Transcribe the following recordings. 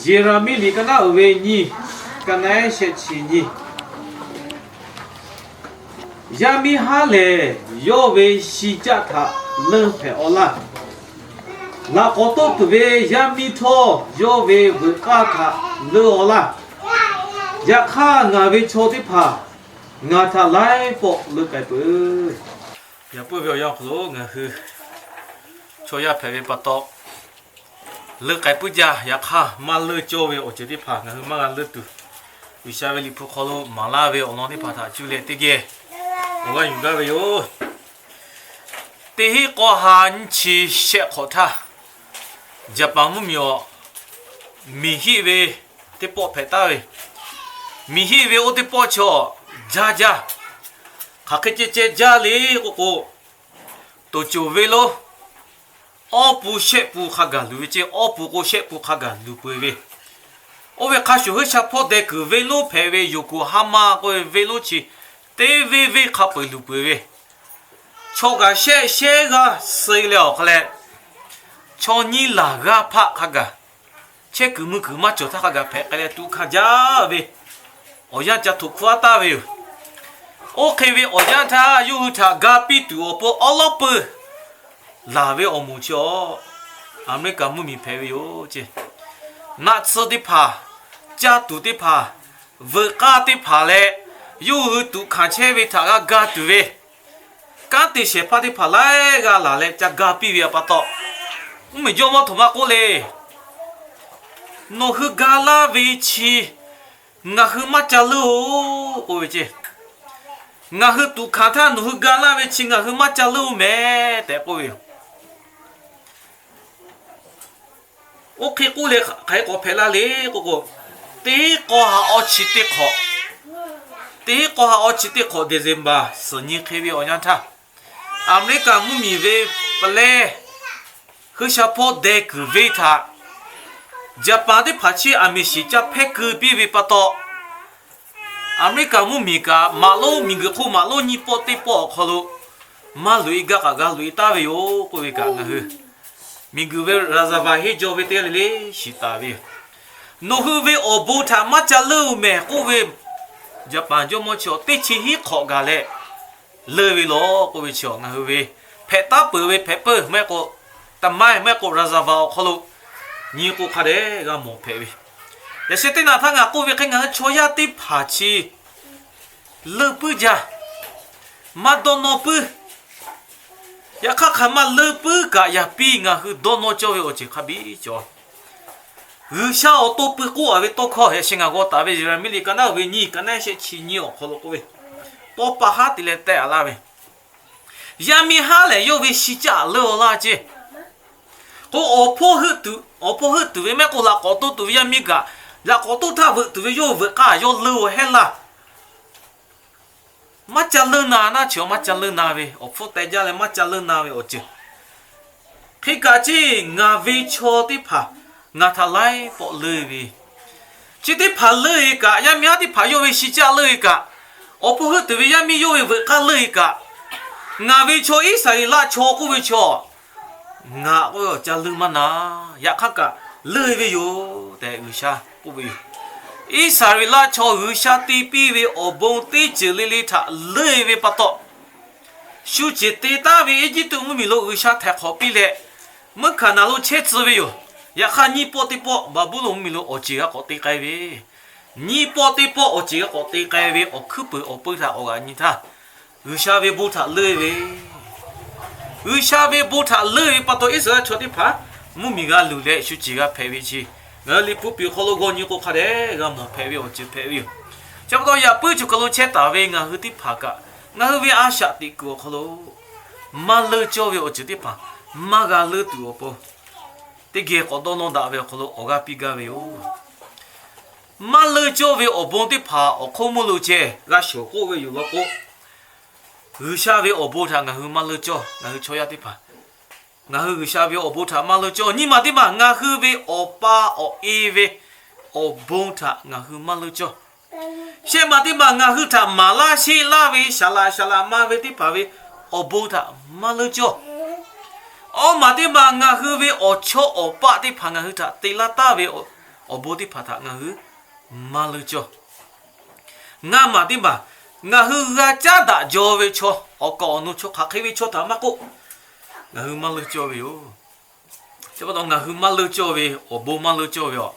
Yeˍraˍmiˆ liꞈ ka naˆ uiˍ ve nyiˇ, ka naˆ shehˆ chi nyiˇ. Yaˇ miˇ haˉ lehˬ, yawˇ ve shi caˆ htaꞈ leunˇ hpehꞈ-aw laˇ. Laꞈ k'awꞈ toˆ tuˬ ve yaˇ miˇ htawˇ, yawˇ ve veuꞈ k'aˇ htaꞈ leunˇ-aw laˇ. Yaꞈ hk'aˇ, ngaˬ ve chaw teˇ hpaˍ ngaˬ htaꞈ laiˉ pawˆ leunˇ k'ai peuˬ. Yaꞈ puiˉ ve awˬ yanˇ awˬ hk'aw lo ngaˬ hui chaw yaˇ hpehꞈ ve pa taw, leunˇ k'ai puiˉ jaˇ. Yaꞈ hk'aˇ, maˇ leunˇ cawˇ ve awˬ ceuˬ teˇ hpaˍ ngaˬ hui maˇ g'a leunˇ tuˬ, G'uiˬsha ve Liꞈ hpu hk'aw lo maˍ laˇ ve awˬ lawn teˇ hpaˍ htaꞈ cuˇ leh teˇ geh awˬ g'aˇ yuˬ gaˇ ve yoˬ. Teˇ hinˉ k'aw ha nyiˇ chi shehˆ hk'awꞈ htaˇ, Jaˍpaˍ mvuhˇmiˬ awˬ miˬ hiˆ ve teˇ pawˆ hpehꞈ taˍ ve, miˬ hiˆ ve oˇ teˇ pawˆ chaw jaˇ jaˇ. Hk'aˬ hk'e ceh ceh jaˇ le k'oˆ k'o, toˍ coˬ ve lonˉ awˇ pun shehˆ pun hk'a gaˬ luˬ ve ceˇ, awˇ pun k'o shehˆ pun hk'a gaˬ luˬ peuˬ ve. Oˇ ve hk'a shuˍ, Huiˉ sha hpawˇ deh kuiˬ venˇ lonˉ hpehꞈ ve Yoˍkoˍhaˍmaˆ k'oˆ ve venˇ lonˉ chi teˇ venˇ venˇ hk'a peu-eˬ luˬ peuˬ ve, chaw kaꞈ shehˆ shehˆ g'aˇ suh leh awˬ hk'a leh, chaw nyiˇ laˬ g'aˇ hpaˆ hk'a gaˬ, chehˇ kuiˬ mui kuiˬ maˇ cawˬ htaˇ hk'a gaˬ hpehꞈ k'ai leh tuꞈ hkanˍ jaˇ ve awˬ yanˇ ca htoꞈ hkawˇ taˍ ve yoˬ. Oˇ hk'e ve awˬ yanˇ htaˇ, yawˇ hui htaꞈ ga piˇ tuˬ awˬ pon awˉ lawˉ peuˬ laˬ ve awˬ moˍ chi awˬ, Aˍmeˍriˆkaˍ mvuhˇmiˬ hpehꞈ ve yoˬ ceˇ. Naˆ tsuhˇ teˇ hpaˍ, caˇ tuˬ teˇ hpaˍ, veuꞈ k'aˇ teˇ hpaˍ leh, yawˇ hui tuꞈ hkanˍ chehˇ ve htaꞈ g'a ga tuˬ ve kanˉ te shehˍ hpaˇ teˇ hpaˍ laiˉ g'aˇ laˬ leh ca ga piˇ ve pa taw, mvuhˇmiˬ jawˇmawˇ htoꞈ ma k'oˆ le, nawˬ hui ga laˇ ve chi ngaˬ hui maˇ ca leunˇ-oˬ k'oˆ ve ceˇ. Ngaˬ hui tuꞈ hkanˍ htaˇ nawˬ hui ga laˇ ve chi ngaˬ hui maˇ ca leunˇ-oˬ mehˍ tehꞈ k'oˆ ve yoˬ. Oˇ hk'e k'oˆ leh hk'aˬ hk'e k'awꞈ hpehꞈ la le k'oˆ k'o, teˇ k'aw ha awˇ chi teˇ hk'awꞈ, teˇ k'aw ha awˇ chi teˇ hk'awꞈ December suhˍ nyi hk'e ve awˬ yanˇ htaˇ, Aˍmeˍriˆkaˍ mvuhˇmiˬ ve pehˬ leh, Huiˉ sha hpawˇ deh kuiˬ venˇ htaꞈ Jaˍpaˍ teˇ hpaˍ chi aˬ miˍ shiˍ ca hpehˇ keu piˇ ve pa taw, Aˍmeˍriˆkaˍ mvuhˇmiˬ kaꞈ maꞈ lonˉ miˬguiˬ hk'oˆ maꞈ lonˉ nyiˇ pawˆ teˇ pawˆ awˬ hk'aw lo maˇ loꞈ-e gaˇ kaꞈ g'a loꞈ-e taˍ ve yoˬ k'oˆ ve kaꞈ, ngaˬ hui miˬguiˬ ve raˍzaˍvaˍ henˇ jaw ve teˇ g'aˇ le le shiˍ taˍ ve yoˬ. Nawˬ hui ve awˬ bon htaꞈ maˇ ca leunˇ-oˬ mehˍ k'oˆ ve, Jaˍpaˍ jawˇmawˇ chi awˬ teˇ chi hiˉ hk'awꞈ gaˬ leh leunˇ ve lawˬ k'oˆ ve chi awˬ, ngaˬ hui ve hpehꞈ taˉ peuˬ ve hpehꞈ peuˬ maˇ heˆ k'o, taˍ maˇ heˆ maˇ heˆ k'o raˍzaˍvaˍ awˬ hk'aw lo nyi k'o hk'a dehꞈ g'a mawˬ hpehꞈ ve. Yaꞈ sheh teˇ naꞈ htaˇ ngaˬ k'oˆ ve hk'e, ngaˬ hui chaw yaˇ teˇ hpaˍ chi leunˇ puiˉ jaˇ, maˇ dawˇ nawˇ puiˉ. Yaꞈ hk'aˇ, hk'aˬ ma leunˇ puiˉ kaꞈ yaꞈ piˇ ngaˬ hui dawˇ nawˇ cawˇ ve awˬ ceuˬ hk'a biˇ cawˬ. G'uiˬsha awˬ to pui k'oˆ-a ve tawˇ hkawˇ yaꞈ sheh ngaˬ g'aw taˍ ve, Yeˍraˍmiˆ liꞈ ka naˆ ve nyiˇ, ka naˆ shehˆ chi nyiˇ awˬ hk'aw lo k'oˆ ve, tawˇ pa haˉ te leh tehˆ-a laˇ ve, yaˇ miˇ haˉ lehˬ yawˇ ve shi caˆ leunˇ-aw laˇ ceˇ. K'o, awˬ hpawˇ heuˆ tuˬ, awˬ hpawˇ heuˆ tuˬ ve mehˆ k'o, laꞈ k'awꞈ toˆ tuˬ ve yaˇ miˇ kaꞈ, laꞈ k'awꞈ toˆ htaˇ veuꞈ tuˬ ve yawˇ veuꞈ k'aˇ yawˇ leunˇ-aw heˆ laˇ. Maˇ ca leunˇ na naˇ chi awˬ, maˇ ca leunˇ na ve awˬ hpfuhˇ teh jaˇ leh maˇ ca leunˇ na ve awˬ ceuˬ. Hk'e kaꞈ ceˇ, ngaˬ ve chaw teˇ hpaˍ ngaˬ htaꞈ laiˉ pawˆ leunˇ ve, chi teˇ hpaˍ leunˇ-e kaꞈ, yaˇ miˇ haˉ teˇ hpaˍ yawˇ ve shi caˆ leunˇ-e kaꞈ, awˬ hpawˇ heuˆ tuˬ ve yaˇ miˇ yawˇ ve veuꞈ k'aˇ leunˇ-e kaꞈ, ngaˬ ve chaw Iˉsaˍreˍlaˆ chaw k'oˆ ve chaw, ngaˬ k'oˆ ve awˬ ca leunˇ maˇ na. Yaꞈ hk'aˇ kaꞈ leunˇ ve yoˬ tehꞈ G'uiˬsha k'oˆ ve yoˬ. Iˉsaˍreˍlaˆ chaw G'uiˬsha te piˇ ve awˬ bon teˇ ceuˬ le le htaꞈ leunˇ ve pa taw, shu ceˬ te taˉ ve Eˇjiˇtuꞈ mvuhˇmiˬ lo G'uiˬsha htaiˍ hk'awꞈ piˇ leh, mvuhˇ Hkaˍnanˍ lo chehˇ tcuh ve yoˬ. Yaꞈ hk'aˇ, nyiˇ pawˆ teˇ pawˆ Baˍbuˍlonˍ mvuhˇmiˬ lo awˬ ceˬ g'a k'awꞈ te k'ai ve, nyiˇ pawˆ teˇ pawˆ awˬ ceˬ g'a k'awꞈ te k'ai ve awˬ hkuiˉ peuˬ awˬ peu htaꞈ awˬ g'aꞈ nyi htaˇ, G'uiˬsha ve bon htaꞈ leunˇ ve, G'uiˬsha ve bon htaꞈ leunˇ ve pa taw, Iˉsaˍreˍlaˆ chaw teˇ hpaˍ mvuhˇmiˬ g'a luˬ leh shu ceˬ g'a hpehꞈ ve chi, ngaˬ hui Liꞈ hpu piˍ hk'aw lo g'aw nyi k'o hk'a dehꞈ g'a mawˬ hpehꞈ ve awˬ ceuˬ hpehꞈ ve yoˬ. Chi pa taw yaꞈ puiˉ chi hk'aw lo chehˇ taˍ ve ngaˬ hui teˇ hpaˍ kaꞈ, ngaˬ hui ve a shaꞈ teꞈ kuiˬ awˬ hk'aw lo maˇ leunˇ cawˇ ve awˬ ceuˬ teˇ hpaˍ maˇ g'a leunˇ tuˬ awˬ pon, teˇ geh k'awꞈ dawˇ nawˇ daꞈ ve awˬ hk'aw lo awˬ g'aˇ piˇ gaˇ ve yoˬ. Maˇ leunˇ cawˇ ve awˬ bon teˇ hpaˍ awˬ hk'oˆ mvuhˇ lo ceh g'a shoˍ k'oˆ ve yoˬ law k'o, G'uiˬsha ve awˬ bon htaꞈ ngaˬ hui maˇ leunˇ cawˇ. Ngaˬ hui chaw yaˇ teˇ hpaˍ ngaˬ hui G'uiˬsha ve awˬ bon htaꞈ maˇ leunˇ cawˇ. Nyiˇ maˬ teˇ maˬ ngaˬ hui ve awˬ pa awˬ e ve awˬ bon htaꞈ ngaˬ hui maˇ leunˇ cawˇ. Shehˆ maˬ teˇ maˬ ngaˬ hui htaꞈ maˍ laˇ sheˆ laˇ ve, saˍ laꞈ saˍ laꞈ ma ve teˇ hpaˍ ve awˬ bon htaꞈ maˇ leunˇ cawˇ. Awˇ maˬ teˇ maˬ ngaˬ hui ve awˬ chawˇ awˬ paˆ teˇ hpaˍ ngaˬ hui htaꞈ te laˇ taˍ ve awˬ awˬ bon teˇ hpaˍ htaꞈ ngaˬ hui maˇ leuˇ cawˇ. Ngaˇ maˬ teˇ maˬ, ngaˬ hui g'a caˉ daꞈ jaw ve chaw, awˬ kaˍ awˬ nu chaw, hk'aˬ hk'e ve chaw htaꞈ maˇ k'oˆ, ngaˬ hui maˇ leuˇ cawˇ ve yoˬ. Chi pa taw ngaˬ hui maˇ leuˇ cawˇ ve, awˬ bon maˇ leuˇ cawˇ ve a,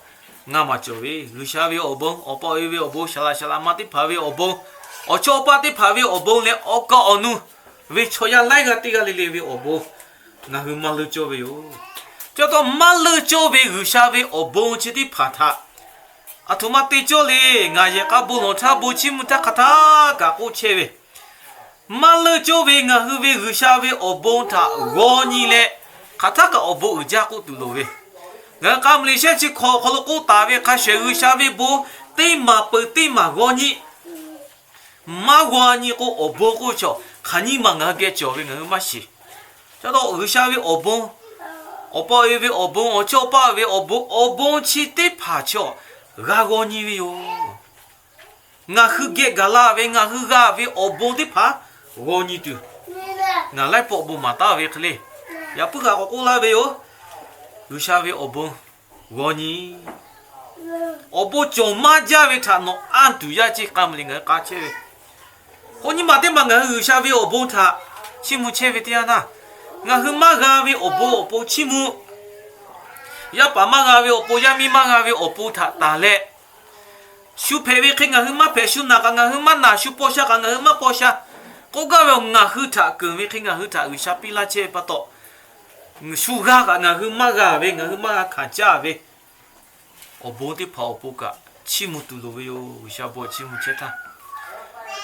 ngaˇ maˬ cawˬ ve G'uiˬsha ve awˬ bon, awˬ pa awˬ e ve awˬ bon, saˍ laꞈ saˍ laꞈ ma teˇ hpaˍ ve awˬ bon, awˬ chawˇ awˬ paˆ teˇ hpaˍ ve awˬ bon leh awˬ kaˍ awˬ nu ve chaw yaˇ laiˉ g'aˇ teˇ g'aˇ le le ve awˬ bon ngaˬ hui maˇ leuˇ cawˇ ve yoˬ. Chi pa taw maˇ leuˇ cawˇ ve G'uiˬsha ve awˬ bon chi teˇ hpaˍ htaꞈ aˬ htoꞈ ma te cawˇ le. Ngaˬ yehˬ k'a bon lawˬ htaˇ, bon chiˇ mvuh htaˇ hk'aˬ htaˇ kaꞈ k'oˆ chehˇ ve, maˇ leuˇ cawˇ ve ngaˬ hui ve G'uiˬsha ve awˬ bon htaꞈ g'aw nyi leh, hk'aˬ htaˇ kaꞈ awˬ bon uiˍ jaˇ k'oˆ tuˬ loˍ ve, ngaˬ hui k'a mvuh liꞈ shehˆ chi hk'awꞈ awˬ hk'aw lo k'oˆ taˍ ve hk'a shuˍ, G'uiˬsha ve bon teˇ maˬ peuˬ teˇ maˬ g'aw nyi, maˇ g'aw nyi k'o, awˬ bon k'oˆ ve chaw hk'aˬ nyiˇ maˬ ngaˬ hui geh cawˬ ve ngaˬ hui maˇ shiˍ. Chi pa taw G'uiˬsha ve awˬ bon, awˬ pa awˬ e ve awˬ bon, awˬ chawˇ awˬ paˆ ve awˬ bon, awˬ bon chi teˇ hpaˍ chaw g'a g'aw nyi ve yoˬ. Ngaˬ hui geh gaˬ la ve, ngaˬ hui g'a ve awˬ bon teˇ hpaˍ g'aw nyi tuˬ, ngaˬ laiˉ pawˆ bon maˍ taˍ ve hk'e le, yaꞈ puiˉ kaꞈ k'awꞈ k'oˆ laˇ ve yoˬ. G'uiˬsha ve awˬ bon g'aw nyi. Awˬ bon cawˬ maˇ jaˇ ve htaꞈ nawˬ anˇ tuˬ yaˇ ceˇ k'a mvuh liꞈ ngaˬ hui k'a chehˇ ve. K'o nyiˇ maˬ teˇ maˬ ngaˬ hui G'uiˬsha ve awˬ bon htaꞈ chiˇ mvuh chehˇ ve teˇ yanˇ htaˇ, ngaˬ hui maˇ g'a ve awˬ bon awˬ pon chiˇ mvuh, yaˇ paˍ maˇ g'a ve awˬ pon, yaˇ miˇ maˇ g'a ve awˬ pon htaꞈ taˍ leh, shu hpehꞈ ve hk'e ngaˬ hui maˇ hpehꞈ, shu naˬ kaꞈ ngaˬ hui maˇ naˬ, shu paw sha kaꞈ ngaˬ hui maˇ paw sha, k'oˆ gaˇ ve ngaˬ hui htaꞈ keunˍ ve hk'e ngaˬ hui htaꞈ G'uiˬsha piˇ laˇ chehˇ ve pa taw, shu g'a kaꞈ ngaˬ hui maˇ g'a ve, ngaˬ hui maˇ g'a hkanˍ caˇ ve awˬ bon teˇ hpaˍ awˬ pon kaꞈ chiˇ mvuh tuˬ loˍ ve yoˬ. G'uiˬsha bon chiˇ mvuh chehˇ htaˇ,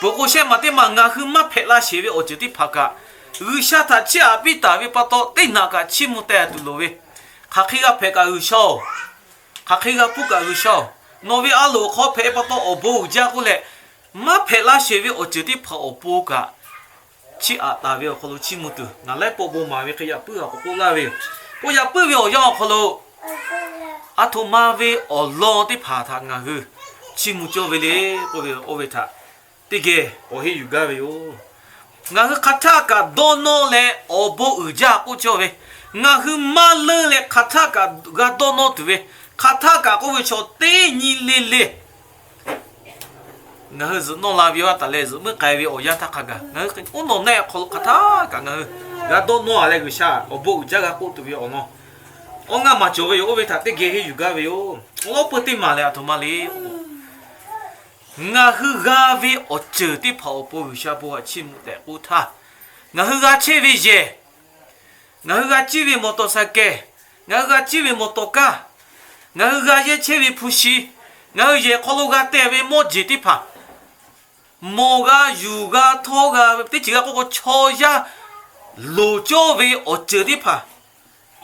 peuˬ k'o shehˆ maˬ teˇ maˬ ngaˬ hui maˇ hpehꞈ la sheˍ ve awˬ ceuˬ teˇ hpaˍ kaꞈ, G'uiˬsha htaꞈ chiˇ aꞈ piˇ taˍ ve pa taw, teˇ naꞈ kaꞈ chiˇ mvuh teh tuˬ loˍ ve, hk'aˬ hk'e g'a hpehꞈ kaꞈ G'uiˬsha-oˬ, hk'aˬ hk'e g'a hpuˇ kaꞈ G'uiˬsha-oˬ, nawˬ ve a loˍ hk'aw hpehꞈ pa taw awˬ bon uiˍ jaˇ k'oˆ leh, maˇ hpehꞈ la sheˍ ve awˬ ceuˬ teˇ hpaˍ awˬ pon kaꞈ chiˇ aꞈ taˍ ve awˬ hk'aw lo chiˇ mvuh tuˬ, ngaˬ laiˉ pawˆ bon maˍ ve hk'e yaꞈ puiˉ kaꞈ k'awꞈ k'oˆ laˇ ve yoˬ. K'o yaꞈ puiˉ ve awˬ yanˇ awˬ hk'aw lo, aˬ htoꞈ ma ve awˬ lawn teˇ hpaˍ htaꞈ ngaˬ hui chiˇ mvuh cawˇ ve le k'oˆ ve, oˇ ve htaꞈ teˇ geh k'awꞈ henˇ yuˬ gaˇ ve yoˬ. Ngaˬ hui hk'aˬ htaˇ kaꞈ dawˇ nawˇ leh awˬ bon uiˍ jaˇ k'oˆ cawˇ ve, ngaˬ hui maˇ leuˇ leh hk'aˬ htaˇ kaꞈ g'a dawˇ nawˇ tuˬ ve, hk'aˬ htaˇ kaꞈ k'oˆ ve chaw teˇ nyi le le ngaˬ hui zuhꞈ nawˇ la ve yoˬ. A taˍ leh zuhꞈ muiˉ k'ai ve awˬ yanˇ htaˇ hk'a gaˬ ngaˬ hui oˉ nawˬ neˆ awˬ hk'aw lo hk'aˬ htaˇ kaꞈ ngaˬ hui g'a dawˇ nawˇ a leh G'uiˬsha awˬ bon uiˍ jaˇ g'a k'oˆ tuˬ ve awˬ lawn awˬ ngaˇ maˬ cawˬ ve yoˬ. Oˇ ve htaꞈ teˇ geh henˇ yuˬ gaˇ ve yoˬ. Awˬ lawn peuˬ teˇ maˬ lehˬ aˬ htoꞈ ma le, ngaˬ hui g'a ve awˬ ceuˬ teˇ hpaˍ awˬ pon G'uiˬsha bon htaꞈ chiˇ mvuh tehꞈ k'oˆ htaˇ, ngaˬ hui g'a chehˇ ve yehˬ, ngaˬ hui g'a ciˇ ve mawˬ tawˍ saˍ kehˬ, ngaˬ hui g'a ciˇ ve mawˬ tawˍ kaˇ, ngaˬ hui g'a yehˇ chehˇ ve hpu shi, ngaˬ hui yehˬ hk'aw lo g'a teh ve mawˇ jeˬ teˇ hpaˍ, mawˬ g'a, yuˬ g'a, htawˇ g'a ve teˇ ceuˬ g'a k'oˆ k'o, chaw yaˇ loˍ cawˇ ve awˬ ceuˬ teˇ hpaˍ,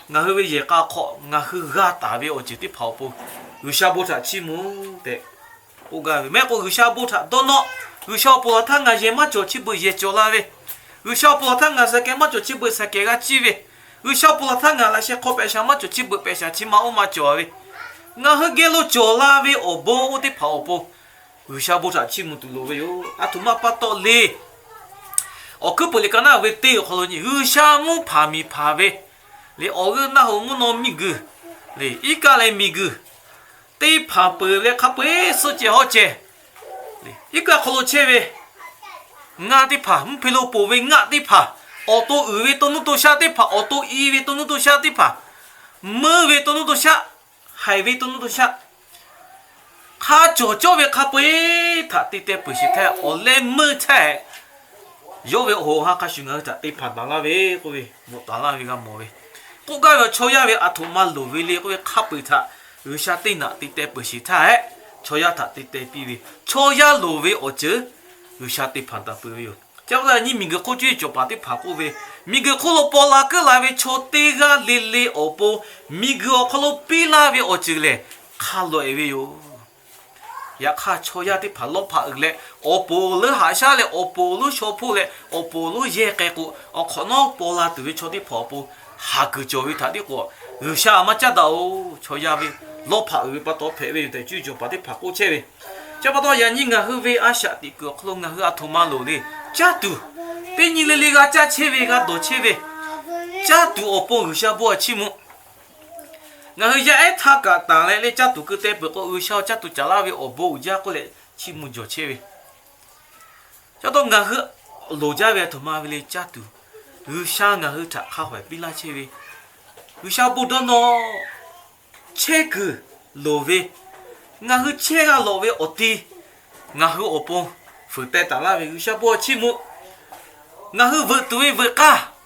ngaˬ hui ve yehˬ k'a hk'aw ngaˬ hui g'a taˍ ve awˬ ceuˬ teˇ hpaˍ awˬ pon G'uiˬsha bon htaꞈ chiˇ mvuh tehꞈ k'oˆ gaˇ ve. Maˇ heˆ k'o G'uiˬsha bon htaꞈ dawˇ nawˇ, G'uiˬsha awˬ pon laˬ htaˇ ngaˬ yehˬ maˇ cawˬ chi beuꞈ yehˬ cawˬ la ve, G'uiˬsha awˬ pon laˬ htaˇ ngaˬ saˍ kehˬ maˇ cawˬ chi beuꞈ saˍ kehˬ g'a ciˇ ve, G'uiˬsha awˬ pon laˬ htaˇ ngaˬ laꞈ sheh hk'aw pehꞈ shaˍ maˇ cawˬ chi beuꞈ pehꞈ shaˍ chi ma oˇ ma cawˬ ve, ngaˬ hui geh lo cawˬ la ve awˬ bon oˇ teˇ hpaˍ awˬ pon G'uiˬsha bon htaꞈ chiˇ mvuh tuˬ loˍ ve yoˬ. Aˬ htoꞈ ma pa taw le. Awˬ hkuiˉ peuˬ liꞈ ka naˉ ve teˇ awˬ hk'aw lo nyi, G'uiˬsha mvuhˇ hpaˍ miˬ hpaˍ ve le, awˬ g'euˆ naˆ hoꞈ mvuhˇ naw miˬguiˬ le, iˉ kaˆ leh miˬguiˬ teˇ hpaˍ peuˬ leh hk'a peu-eˬ suhˆ ceh hawˉ ceh, iˉ kaˆ hk'aw lo chehˇ ve ngaˆ teˇ hpaˍ, mvuhˇ hpe lo poˬ ve ngaˆ teˇ hpaˍ, awˬ to uiˍ ve to nuˇ to shaˆ teˇ hpaˍ, awˬ to i ve to nuˇ to shaˆ teˇ hpaˍ, meuˇ ve to nuˇ to shaˆ, haiˬ ve to nuˇ to shaˆ, hk'a cawˬ cawˇ ve hk'a peu-eˬ htaꞈ te teh peuˬ sheˍ htaˇ, awˬ leh meuˇ htaˇ, yawˇ ve awˬ hoꞈ awˬ ha hk'a shuˍ ngaˬ hui htaꞈ te hpanˍ taˍ laˇ ve k'oˆ ve, mawˬ taˍ laˇ ve g'a mawˬ ve, k'oˆ gaˇ ve chaw yaˇ ve aˬ htoꞈ ma loˍ ve le k'oˆ ve hk'a peu-eˬ htaꞈ G'uiˬsha teˇ naꞈ te teh peuˬ sheˍ htaˇ, chaw yaˇ htaꞈ te teh piˇ ve, chaw yaˇ loˍ ve awˬ ceuˬ G'uiˬsha te hpanˍ taˍ peuˬ ve yoˬ. Chi pa taw yaꞈ nyi miˬguiˬ hk'oˆ cuˇ yiˍ cawˬ paˍ teˇ hpaˍ k'oˆ ve, miˬguiˬ hk'oˆ lo paw la keuˆ la ve chaw teˇ g'aˇ le le awˬ pon, miˬguiˬ awˬ hk'aw lo piˇ laˇ ve awˬ ceuˬ lehˬ, hk'a lawꞈ-e ve yoˬ. Yaꞈ hk'aˇ chaw yaˇ teˇ hpaˍ lawˇ hpaꞈ uiˍ leh, awˬ poˍ lonˉ haꞈ shaˉ leh, awˬ poˍ lonˉ shaw hpoˆ leh, awˬ poˍ lonˉ yehˇ k'ai k'o, awˬ hk'awꞈ nawˉ paw la tuˬ ve chaw teˇ hpaˍ awˬ pon haˍ kuiˬ cawˬ ve htaꞈ tiˉ k'o, G'uiˬsha maˇ caˉ daꞈ-oˬ. Chaw yaˇ ve lawˇ hpaꞈ uiˍ ve pa taw hpehꞈ ve yoˬ tehꞈ cuˇ yiˍ cawˬ paˍ teˇ hpaˍ k'oˆ chehˇ ve. Chi pa taw yaꞈ nyi ngaˬ hui ve a shaꞈ teꞈ kuiˬ awˬ hk'aw lo ngaˬ hui aˬ htoꞈ ma loˍ le. Caˇ tuˬ, teˇ nyi le le g'a caˇ chehˇ ve, g'a dawˬ chehˇ ve, caˇ tuˬ awˬ pon G'uiˬsha bon htaꞈ chiˇ mvuh. Ngaˬ hui yaˇ ehˉ htaˇ kaꞈ tanˬ leh le caˇ tuˬ keu te peuˬ k'o, G'uiˬsha caˇ tuˬ caˍ laˇ ve awˬ bon uiˍ jaˇ k'oˆ leh chiˇ mvuh jawˬ chehˇ ve. Caˇ taw ngaˬ hui loˍ jaˇ ve aˬ htoꞈ ma ve le caˇ tuˬ, G'uiˬsha ngaˬ hui htaꞈ hk'a hawehˬ piˇ laˇ chehˇ ve, G'uiˬsha bon dawˇ nawˇ chehˇ kuiˬ loˍ ve, ngaˬ hui chehˇ g'a lawꞈ ve awˬ ti, ngaˬ hui awˬ pon fuiˍ teh taˍ laˇ ve G'uiˬsha bon chiˇ mvuh. Ngaˬ hui veuꞈ tuˬ ve veuꞈ k'aˇ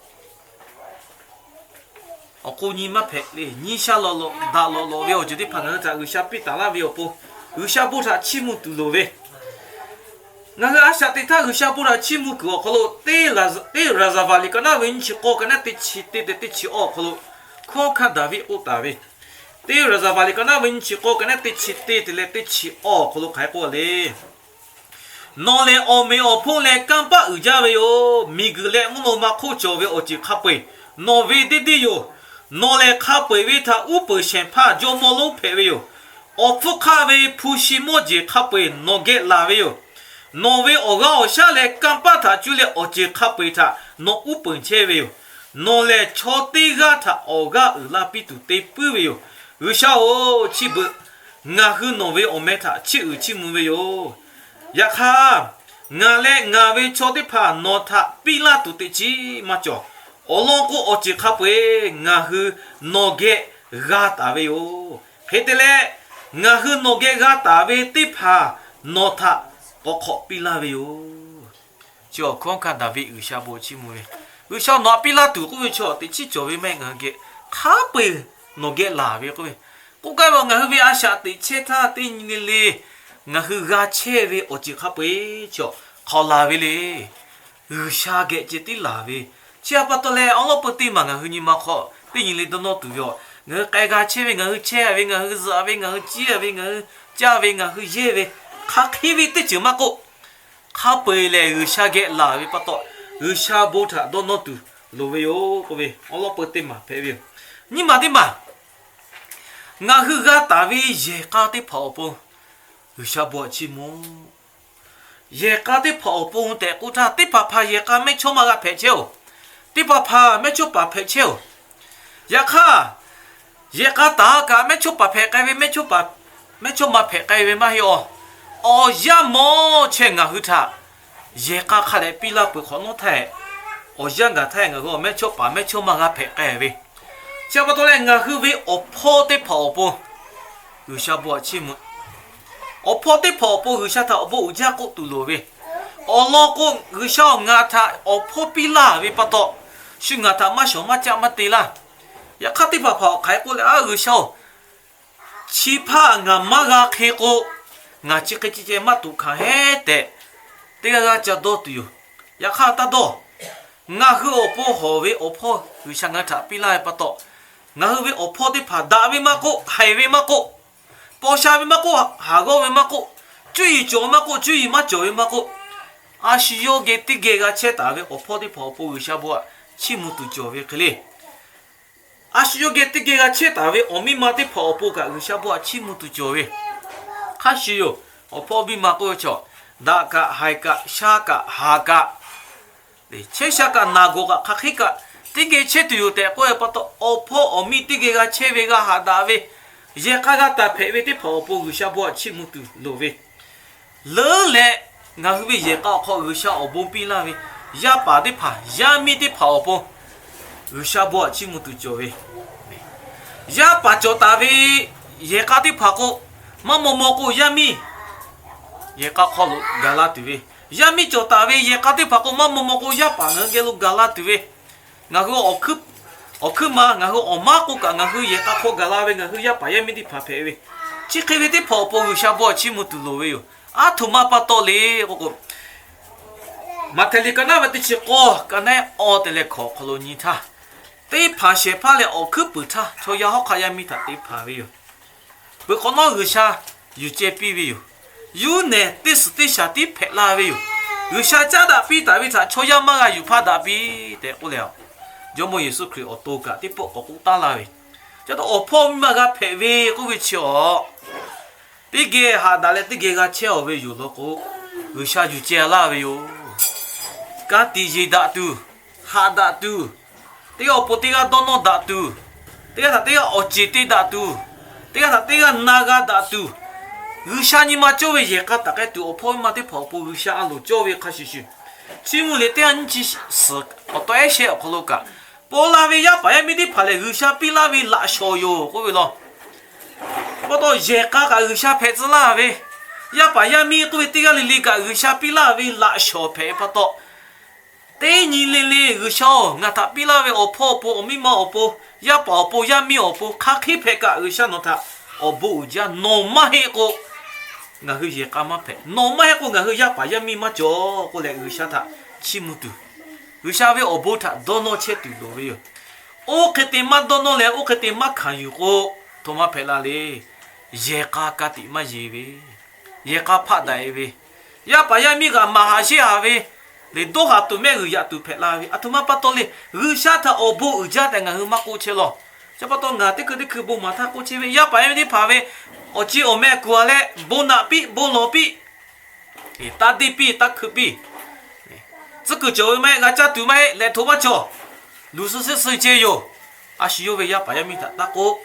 awˬ k'o nyi maˇ hpehꞈ le, nyi sha lawꞈ lawꞈ daꞈ lawꞈ lawꞈ ve awˬ ceuˬ teˇ hpaˍ ngaˬ hui htaꞈ G'uiˬsha piˇ taˍ laˇ ve awˬ pon, G'uiˬsha bon htaꞈ chiˇ mvuh tuˬ loˍ ve. Ngaˬ hui a shaꞈ teꞈ htaˇ G'uiˬsha bon htaꞈ chiˇ mvuh kuiˬ awˬ hk'aw lo, teˇ, teˇ Raˍzaˍvaˍ liꞈ ka naˉ ve nyiˇ chi k'awˇ ka naˉ teˇ chi teˇ tehꞈ teˇ chi awˇ awˬ hk'aw lo, hkunˉ hawˉ hkanˇ Daˍviˆ k'oˆ taˍ ve, teˇ Raˍzaˍvaˍ liꞈ ka naˉ ve nyiˇ chi k'awˇ ka naˉ teˇ chi teˇ tehꞈ leh teˇ chi awˇ awˬ hk'aw lo hk'aˬ hk'e k'oˆ le. Nawˬ lehˬ awˬ meꞈ awˬ hponˇ leh kanˇ paˆ uiˍ jaˇ ve yoˬ. Miˬguiˬ leh mvuhˇ naw ma hk'oˆ cawˬ ve awˬ ceuˬ hk'a peu-eˬ nawˬ ve deˇ deˇ yoˬ. Nawˬ lehˬ hk'a peu-eˬ ve htaꞈ uˉ peunˍ shehˍ hpaˇ jawˇmawˇ lonˉ hpehꞈ ve yoˬ. Awˬ hpfuhˇ hk'aˆ ve hpu shi mawˇ jeˬ hk'a peu-eˬ nawˬ geh laˬ ve yoˬ. Nawˬ ve awˬ g'aˇ awˬ shaˉ leh kanˇ paˆ htaꞈ cuˇ leh awˬ ceuˬ hk'a peu-eˬ htaꞈ nawˬ uˉ peunˍ chehˇ ve yoˬ. Nawˬ lehˬ chaw teˇ g'aˇ htaꞈ awˬ g'aˇ uiˍ la piˇ tuˬ te puiˉ ve yoˬ. G'uiˬsha-oˬ, chi beuꞈ ngaˬ hui nawˬ ve awˬ meh htaꞈ chiˇ uiˍ chiˇ mvuh ve yoˬ. Yaꞈ hk'aˇ, ngaˬ leh ngaˬ ve chaw teˇ hpaˍ nawˬ htaꞈ piˇ laˇ tuˬ teꞈ chiˉ maˇ cawˬ. Awˬ lawn k'o, awˬ ceuˬ hk'a peu-eˬ ngaˬ hui nawˬ geh g'a taˍ ve yoˬ. Hk'e te leh, ngaˬ hui nawˬ geh g'a taˍ ve teˇ hpaˍ nawˬ htaꞈ k'awꞈ hk'awꞈ piˇ laˇ ve yoˬ. Chi awˬ hkunˉ hawˉ hkanˇ Daˍviˆ G'uiˬsha bon chiˇ mvuh ve, G'uiˬsha nawˬ htaꞈ piˇ laˇ tuˬ k'oˆ ve chaw teꞈ chiˉ cawˬ ve mehˆ ngaˬ hui geh, hk'a peu-eˬ nawˬ geh laˬ ve k'oˆ ve, k'oˆ gaˇ ve, ngaˬ hui ve a shaꞈ teꞈ chehˇ htaˇ teˇ nyi le le ngaˬ hui g'a chehˇ ve awˬ ceuˬ hk'a peu-eˬ chaw hk'awꞈ laˬ ve le. G'uiˬsha geh ceh tiˉ laˬ ve. Chi htaꞈ pa taw leh, awˉ lawˉ peu teˇ maˬ ngaˬ hui nyi ma hk'aw teˇ nyi le dawˇ nawˇ tuˬ ve yoˬ. Ngaˬ hui k'ai g'a chehˇ ve, ngaˬ hui chehˇ ve, ngaˬ hui zuhꞈ ve, ngaˬ hui ciˇ ve, ngaˬ hui caˇ ve, ngaˬ hui yehˇ ve, hk'aˬ hk'e ve teˇ ceuˬ maˇ k'oˆ, hk'a peu-eˬ lehˬ G'uiˬsha geh laˬ ve pa taw, G'uiˬsha bon htaꞈ dawˇ nawˇ tuˬ loˍ ve yoˬ k'oˆ ve awˉ lawˉ peu teˇ maˬ hpehꞈ ve yoˬ. Nyiˇ maˬ teˇ maˬ, ngaˬ hui g'a taˍ ve yehˬ k'a teˇ hpaˍ awˬ pon G'uiˬsha bon htaꞈ chiˇ mvuh. Yehˬ k'a teˇ hpaˍ awˬ pon tehꞈ k'oˆ htaˇ, teˇ hpaˍ hpaˍ yehˬ k'a mehˇchawˇma g'a hpehꞈ chehˇ-oˬ. Teˇ hpaˍ hpaˍ mehˇchawˇpaˍ hpehꞈ chehˇ-oˬ. Yaꞈ hk'aˇ, yehˬ k'a taˍ kaꞈ mehˇchawˇpaˍ hpehꞈ k'ai ve, mehˇchawˇpaˍ, mehˇchawˇma hpehꞈ k'ai ve maˇ heˆ-oˬ. Awˬ yanˇ mawˇ chehˇ ngaˬ hui htaꞈ yehˬ k'a hk'a dehꞈ piˇ laˇ peuˬ hk'awꞈ nawˉ htaˇ, awˬ yanˇ gaˬ htaˇ ngaˬ hui awˬ mehˇchawˇpaˍ mehˇchawˇma g'a hpehꞈ k'ai ve. Chi pa taw leh, ngaˬ hui ve awˬ hpawˇ teˇ hpaˍ awˬ pon G'uiˬsha bon htaꞈ chiˇ mvuh. Awˬ hpawˇ teˇ hpaˍ awˬ pon G'uiˬsha htaꞈ awˬ bon uiˍ jaˇ k'oˆ tuˬ loˍ ve, awˬ lawn k'o, G'uiˬsha-oˬ, ngaˬ htaꞈ awˬ hpawˇ piˇ laˇ ve pa taw, shu ngaˬ htaꞈ maˇ shawˍ maˇ caˆ maˇ te laˇ. Yaꞈ hk'aˇ, teˇ hpaˍ hpaˍ awˬ hk'aˬ hk'e k'oˆ leh, Aˉ, G'uiˬsha-oˬ, chi hpaˇ ngaˬ maˇ g'a hk'e k'o, ngaˬ chi hk'e ceh ceh maˇ tuꞈ hkanˍ heˉ tehꞈ, teˇ g'aˇ g'aˇ ca dawˇ tuˬ yoˬ. Yaꞈ hk'aˇ taˇ dawˇ. Ngaˬ hui awˬ pon hawˬ ve awˬ hpawˇ G'uiˬsha ngaˬ hui htaꞈ piˇ laˇ ve pa taw, ngaˬ hui ve awˬ hpawˇ teˇ hpaˍ daꞈ ve maˇ k'oˆ, haiˬ ve maˇ k'oˆ, paw sha ve maˇ k'oˆ, haˍ g'awˇ ve maˇ k'oˆ, cuˇ yiˍ cawˬ ve maˇ k'oˆ, cuˇ yiˍ maˇ cawˬ ve maˇ k'oˆ, a shu yawˇ geh teˇ geh g'a chehˇ taˍ ve awˬ hpawˇ teˇ hpaˍ awˬ pon G'uiˬsha bon htaꞈ chiˇ mvuh tuˬ cawˬ ve hk'e le. A shu yawˇ geh teˇ geh g'a chehˇ taˍ ve awˬ miˇ ma teˇ hpaˍ awˬ pon kaꞈ G'uiˬsha bon htaꞈ chiˇ mvuh tuˬ cawˬ ve. Hk'a shuˍ yoˬ. Awˬ hpawˇ miˇ ma k'oˆ ve chaw, daꞈ kaꞈ haiˬ kaꞈ shaˉ kaꞈ haˍ kaꞈ, chehˇ sha kaꞈ naˬ gawˬ kaꞈ hk'aˬ hk'e kaꞈ teˇ geh chehˇ tuˬ yoˬ tehꞈ k'oˆ ve pa taw, awˬ hpawˇ awˬ miˇ teˇ geh g'a chehˇ ve, g'a haꞈ daꞈ ve, yehˬ k'a g'a taˍ hpehꞈ ve teˇ hpaˍ awˬ pon G'uiˬsha bon htaꞈ chiˇ mvuh tuˬ loˍ ve. Leuˉ leh, ngaˬ hui ve yehˬ k'a awˬ hk'aw G'uiˬsha awˬ bon piˇ laˇ ve, yaˇ paˍ teˇ hpaˍ, yaˇ miˇ teˇ hpaˍ awˬ pon G'uiˬsha bon htaꞈ chiˇ mvuh tuˬ cawˬ ve. Yaˇ paˍ cawˬ taˍ ve yehˬ k'a teˇ hpaˍ k'o, maˇ maw maw k'o yaˇ miˇ yehˬ k'a hk'aw lo gaˬ la tuˬ ve, yaˇ miˇ cawˬ taˍ ve yehˬ k'a teˇ hpaˍ k'o, maˇ maw maw k'o yaˇ paˍ ngaˬ hui geh lo gaˬ la tuˬ ve, ngaˬ hui awˬ hkuiˉ ma, ngaˬ hui awˬ maˉ k'oˆ kaꞈ ngaˬ hui yehˬ k'a hk'aw gaˬ la ve ngaˬ hui yaˇ paˍ yaˇ miˇ teˇ hpaˍ hpehꞈ ve, chi hk'e ve teˇ hpaˍ awˬ pon G'uiˬsha bon htaꞈ chiˇ mvuh tuˬ loˍ ve yoˬ. Aˉ htoꞈ ma pa taw le k'oˆ k'o, Maꞈhtehˍ liꞈ ka naˉ ve teˇ chi k'awˇ, ka naˉ awˇ te leh hkawꞈ hk'aw lo nyi htaˇ, teˇ hpaˍ shehˍ hpaˇ leh awˬ hkuiˉ puiˍ htaˇ chaw yaˇ hawˉ hk'aˆ yaˇ miˇ htaꞈ te hpanˍ ve yoˬ. Peuˬ hk'awꞈ nawˉ G'uiˬsha yuˬ ceh piˇ ve yoˬ. Yuˇ nehˬ teˇ suhˍ teˇ shaˍ tiˉ hpehꞈ la ve yoˬ. G'uiˬsha caˉ daꞈ piˇ taˍ ve htaꞈ chaw yaˇ maˇ g'a yuˬ hpaˇ daꞈ piˇ tehꞈ k'oˆ leh, Jawˇmawˇ Yeˍsuˆ Hkriꞈ awˬ to kaꞈ teˇ pawˆ k'awꞈ k'oˆ taˉ laˇ ve, ca taw awˬ hpawˇ miˇ ma g'a hpehꞈ ve k'oˆ ve chi awˬ teˇ geh haꞈ daꞈ leh teˇ geh g'a chehˇ-aw ve yoˬ law k'o, G'uiˬsha yuˬ ceh laˇ ve yoˬ. Ka tiꞈ yeˬ daꞈ tuˬ, haꞈ daꞈ tuˬ, teˇ g'aˇ awˬ pon teˇ g'aˇ dawˇ nawˇ daꞈ tuˬ, teˇ g'aˇ htaꞈ teˇ g'aˇ awˬ ceˬ te daꞈ tuˬ, teˇ g'aˇ htaꞈ teˇ g'aˇ na g'a daꞈ tuˬ, G'uiˬsha nyi ma cawˇ ve yehˬ k'a taˍ k'ai tuˬ awˬ hpawˇ miˇ ma teˇ hpaˍ awˬ pon G'uiˬsha a loˍ cawˇ ve hk'a shuˍ shuˍ, chiˇ mvuh liꞈ teˇ g'aˇ nyiˇ chi suhˍ awˬ taw ehˉ shehˆ awˬ hk'aw lo kaꞈ, paw la ve yaˇ paˍ yaˇ miˇ teˇ hpaˍ lehˬ G'uiˬsha piˇ laˇ ve laꞈ shawˍ yoˬ k'oˆ ve law. Chi pa taw yehˬ k'a kaꞈ G'uiˬsha hpehꞈ tcuh laˇ ve, yaˇ paˍ yaˇ miˇ k'oˆ ve teˇ g'aˇ le le kaꞈ G'uiˬsha piˇ laˇ ve laꞈ shawˍ hpehꞈ ve pa taw, teˇ nyi le le G'uiˬsha-oˬ, ngaˬ htaꞈ piˇ laˇ ve awˬ hpawˇ awˬ pon, awˬ miˇ ma awˬ pon, yaˇ paˍ awˬ pon, yaˇ miˇ awˬ pon hk'a hk'e hpehꞈ kaꞈ G'uiˬsha nawˬ htaꞈ awˬ bon uiˍ jaˇ. Nawˬ maˇ heˆ k'o ngaˬ hui yehˬ k'a maˇ hpehꞈ, nawˬ maˇ heˆ k'o ngaˬ hui yaˇ paˍ yaˇ miˇ maˇ cawˬ k'oˆ leh G'uiˬsha htaꞈ chiˇ mvuh tuˬ, G'uiˬsha ve awˬ bon htaꞈ dawˇ nawˇ chehˇ tuˬ loˍ ve yoˬ. Oˇ hk'e te maˇ dawˇ nawˇ leh oˇ hk'e te maˇ hkanˍ yuˬ k'o, htoꞈ ma hpehꞈ la le. Yehˬ k'a ka tiꞈ maˇ yeˬ ve, yehˬ k'a hpaˆ daꞈ-e ve, yaˇ paˍ yaˇ miˇ kaꞈ maˍ haꞈ sheˆ haꞈ ve, lehˬ dawˇ haˍ tuˬ mehˆ g'uiˬ yaꞈ tuˬ hpehꞈ la ve, aˬ htoꞈ ma pa taw le. G'uiˬsha htaꞈ awˬ bon uiˍ jaˇ tehꞈ ngaˬ hui maˇ k'oˆ chehˇ law. Chi pa taw ngaˬ teˇ hkui teˇ hkui bon maˍ htaˇ k'oˆ chehˇ ve, yaˇ paˍ yaˇ miˇ teˇ hpaˍ ve awˬ ci awˬ meh kuˬ a leh bon naꞈ piˇ, bon lawˬ piˇ, taˇ deˇ piˇ, taˇ hkui piˇ, tcuhˉ kuiˬ cawˬ ve maˇ heˆ, g'a caˇ tuˬ maˇ heˆ, lehˬ hto maˇ cawˬ, luˬ suh suhˉ suh ceh yoˬ. A shu yawˇ ve yaˇ paˍ yaˇ miˇ htaꞈ taˇ k'oˆ.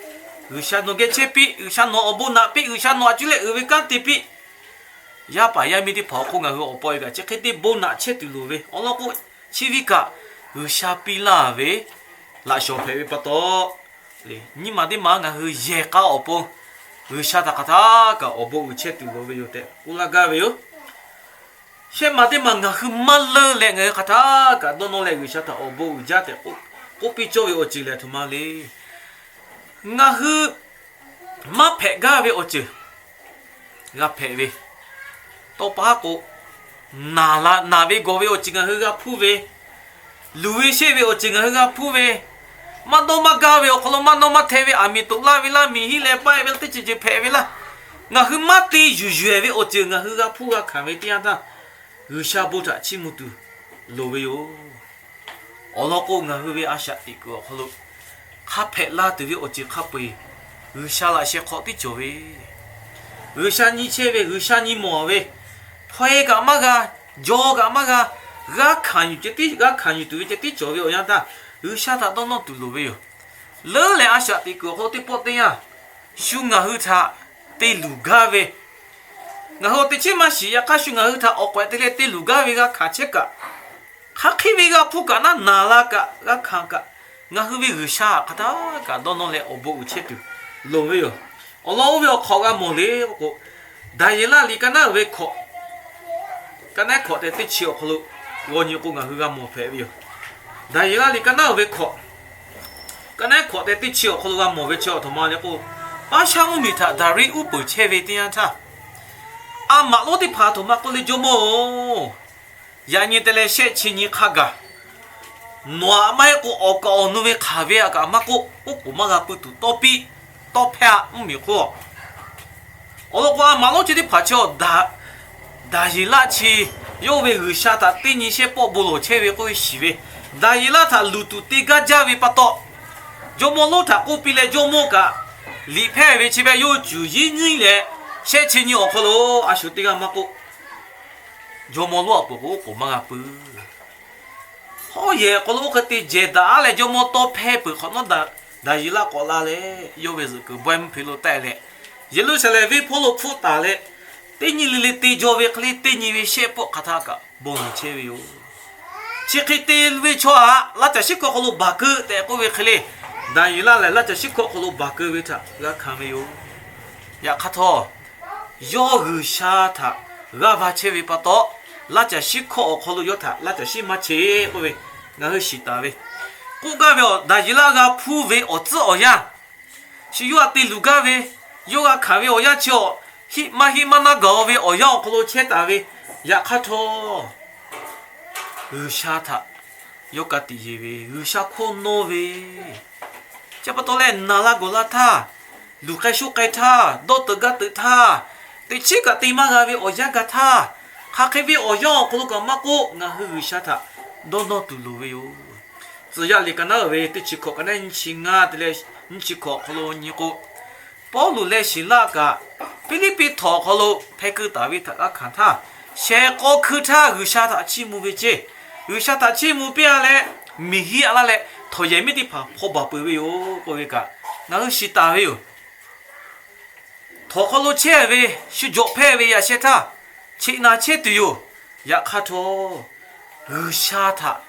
G'uiˬsha nawˬ geh chehˇ piˇ, G'uiˬsha nawˬ awˬ bon naꞈ piˇ, G'uiˬsha nawˬ a cuˇ leh uiˍ ve kanˉ te piˇ. Yaˇ paˍ yaˇ miˇ teˇ hpaˍ awˬ hk'oˆ ngaˬ hui awˬ paw e kaꞈ chi hk'e te bon naꞈ chehˇ tuˬ loˍ ve awˬ lawn k'o, chi ve kaꞈ G'uiˬsha piˇ laˇ ve laꞈ shawˍ hpehꞈ ve pa taw, nyiˇ maˬ teˇ maˬ ngaˬ hui yehˬ k'a awˬ pon G'uiˬsha htaꞈ hk'aˬ htaˇ kaꞈ awˬ bon uiˍ chehˇ tuˬ loˍ ve yoˬ tehꞈ k'oˆ laˇ gaˇ ve yoˬ. Shehˆ maˬ teˇ maˬ ngaˬ hui maˇ leunˇ leh ngaˬ hui hk'aˬ htaˇ kaꞈ dawˇ nawˇ leh G'uiˬsha htaꞈ awˬ bon uiˍ jaˇ tehꞈ k'oˆ piˇ cawˇ ve awˬ ceuˬ lehˬ, aˬ htoꞈ ma le. Ngaˬ hui maˇ hpehꞈ gaˇ ve awˬ ceuˬ g'a hpehꞈ ve, tawˇ pa haˉ k'o, naˬ ve gawˬ ve awˬ ceuˬ ngaˬ hui g'a hpuˇ ve, luˬ ve sheˆ ve awˬ ceuˬ ngaˬ hui g'a hpuˇ ve, maˇ dawˇ maˇ gaˇ ve awˬ hk'aw lo maˇ dawˇ maˇ hteh ve, aˬ miˍ toꞈ laˇ ve laˇ, miˬ hiˆ leh paˆ-e ve teˇ ceuˬ ceuˬ hpehꞈ ve laˇ, ngaˬ hui maˇ te yuˬ yuˬ-e ve awˬ ceuˬ ngaˬ hui g'a hpuˇ g'a hkanˍ ve teˇ yanˇ htaˇ, G'uiˬsha bon htaꞈ chiˇ mvuh tuˬ loˍ ve yoˬ. Awˬ lawn k'o, ngaˬ hui ve a shaꞈ teꞈ kuiˬ awˬ hk'aw lo hk'a hpehꞈ la tuˬ ve awˬ ceuˬ hk'a peu-eˬ G'uiˬsha laꞈ sheh hk'aw tiˉ cawˬ ve, G'uiˬsha nyi chehˇ ve, G'uiˬsha nyi mawˬ ve, hpaw-e kaꞈ maˇ g'a, jaw kaꞈ maˇ g'a, g'a hkanˍ yuˬ ceh tiˉ, g'a hkanˍ yuˬ tuˬ ve ceh tiˉ cawˬ ve awˬ yanˇ htaˇ, G'uiˬsha htaꞈ dawˇ nawˇ tuˬ loˍ ve yoˬ. Leuˉ leh a shaꞈ teꞈ kuiˬ awˬ hk'aw lo teˇ pawˆ teˇ yanˇ, shu ngaˬ hui htaꞈ te luˬ gaˇ ve, ngaˬ hui awˬ te chehˇ maˇ shiˍ, yaꞈ hk'aˇ shu ngaˬ hui htaꞈ awˬ k'awehꞈ te leh te luˬ gaˇ ve g'a hkanˍ chehˇ kaꞈ, hk'aˬ hk'e ve g'a hpuˇ kaꞈ naˉ, naˬ la kaꞈ g'a hkanˍ kaꞈ, ngaˬ hui ve G'uiˬsha htaꞈ hk'aˬ htaˇ kaꞈ dawˇ nawˇ leh awˬ bon uiˍ chehˇ tuˬ loˍ ve yoˬ. Awˬ lawn oˇ ve awˬ hk'awꞈ g'a mawˬ le k'o, Daˍyeˍlaˆ liꞈ ka naˉ uiˍ ve hkawꞈ, ka naˉ hkawꞈ tehꞈ teˇ chi awˬ hk'aw lo g'aw nyi k'o, ngaˬ hui g'a mawˬ hpehꞈ ve yoˬ. Daˍyeˍlaˆ liꞈ ka naˉ uiˍ ve hkawꞈ, ka naˉ hkawꞈ tehꞈ teˇ chi awˬ hk'aw lo g'a mawˬ ve chi aˬ htoꞈ ma le k'o, Paˉshaˉonˇ miˬ htaꞈ Daˍriˆ uˉ peunˍ chehˇ ve teˇ yanˇ htaˇ, a maꞈ lonˉ teˇ hpaˍ aˬ htoꞈ ma k'oˆ le, Jawˇmawˇ-oˬ, yaꞈ nyi te leh shehˆ chi nyi hk'a gaˬ nawˬ aꞈ maˇ heˆ k'o, awˬ kaˍ awˬ nu ve hk'aˬ ve aꞈ kaꞈ maˇ k'oˆ, oˉ k'oˍ maˇ g'a pui tuˬ tawˇ piˇ, tawˇ hpehˇ-a, mvuhˇmiˬ hk'oˆ. Awˬ lawn k'o, a maꞈ lonˉ chi teˇ hpaˍ chi, Daˍyeˍlaˆ chi yawˇ ve G'uiˬsha htaꞈ teˇ nyi shehˆ pawˆ bon lawˬ chehˇ ve k'oˆ ve shiˍ ve, Daˍyeˍlaˆ htaꞈ luˬ tuˬ te gaˇ jaˇ ve pa taw, jawˇmawˇ lonˉ htaꞈ k'oˆ piˇ leh, jawˇmawˇ kaꞈ liꞈ hpehˇ ve chi beh yawˇ cuˬ yiˉ nyiˇ leh, shehˆ chi nyi awˬ hk'aw lo a shu teˇ g'aˇ maˇ k'oˆ, jawˇmawˇ lonˉ aꞈ poˬ k'o oˉ k'oˍ maˇ g'a pui. Hawˉ yehˬ awˬ hk'aw lo oˇ hk'e te jehˬ daꞈ-a leh, jawˇmawˇ tawˇ hpehˇ peuˬ hk'awꞈ nawˉ, Daˍyeˍlaˆ k'awꞈ la leh, yawˇ ve zuhꞈ kuiˬ bawehˇ mvuhˇ hpe lo taˆ-e leh, Yeˍruˆsaˍlehnˍ venˇ hpawˇ lo hpfuhˆ taˍ leh, teˇ nyi le le te jaw ve hk'e le, teˇ nyi ve shehˆ pawˆ hk'aˬ htaˇ kaꞈ bon lawˬ chehˇ ve yoˬ. Chi hk'e te ve chaw aꞈ laˇ caˬ shiˉ hkawˇ hk'aw lo baˬ keu tehꞈ k'oˆ ve hk'e le, Daˍyeˍlaˆ lehˬ laˇ caˬ shiˉ hkawˇ hk'aw lo baˬ keu ve htaꞈ g'a hkanˍ ve yoˬ. Yaꞈ hk'aˇ htawˇ, yawˇ G'uiˬsha htaꞈ g'aˇ va chehˇ ve pa taw, laˇ caˬ shiˉ hkawˇ awˬ hk'aw lo yawˇ htaꞈ laˇ caˬ shiˉ maˇ cheˇ k'oˆ ve ngaˬ hui shiˍ taˍ ve. K'oˆ gaˇ ve, Daˍyeˍlaˆ g'a hpuˇ ve awˬ tcuhˉ awˬ yanˇ, chi yawˇ htaꞈ te luˬ gaˇ ve, yawˇ g'a hkanˍ ve awˬ yanˇ chi, hiˆ maˇ hiˆ maˇ naˇ gaˬ-o ve awˬ yanˇ awˬ hk'aw lo chehˇ taˍ ve. Yaꞈ hk'aˇ htawˇ, G'uiˬsha htaꞈ yawˇ ka tiꞈ yeˬ ve, G'uiˬsha hkawˇ nawˇ ve, chi pa taw leh, naˬ la gawˬ la htaˇ, luˬ k'ai shoˆ k'ai htaˇ, dawˇ teuꞈ gaˇ teuꞈ htaˇ, teꞈ chiˉ kaꞈ te maˇ g'a ve awˬ yanˇ gaˬ htaˇ, hk'aˬ hk'e ve awˬ yanˇ awˬ hk'aw lo kaꞈ maˇ k'oˆ, ngaˬ hui G'uiˬsha htaꞈ dawˇ nawˇ tuˬ loˍ ve yoˬ. Tcuh yaˇ liꞈ ka naˉ uiˍ ve teˇ chi hkawꞈ ka naˉ nyiˇ chi ngaˇ te leh nyiˇ chi hkawꞈ awˬ hk'aw lo nyi k'o, Pawˇluꞈ leh Siˍlaˆ kaꞈ Hpiˇliˇpiˆ htawnˍ awˬ hk'aw lo hpeh keu taˍ ve htaꞈ g'a hkanˍ htaˇ, shehˍ k'aw hkui htaˇ G'uiˬsha htaꞈ chiˇ mvuh ve ceˇ. G'uiˬsha htaꞈ chiˇ mvuh piˇ-a leh, miˬ hiˆ-a laˇ leh, htawnˍ yehˬ miˉ teˇ hpaˍ hpaw baˬ peuˬ ve yoˬ k'oˆ ve kaꞈ, ngaˬ hui shiˍ taˍ ve yoˬ. Htawnˍ hk'aw lo chehˇ ve, shu jawꞈ hpehˇ ve yaꞈ sheh htaˇ, cheꞈ naˍ chehˇ tuˬ yoˬ. Yaꞈ hk'aˇ htawˇ, G'uiˬsha htaꞈ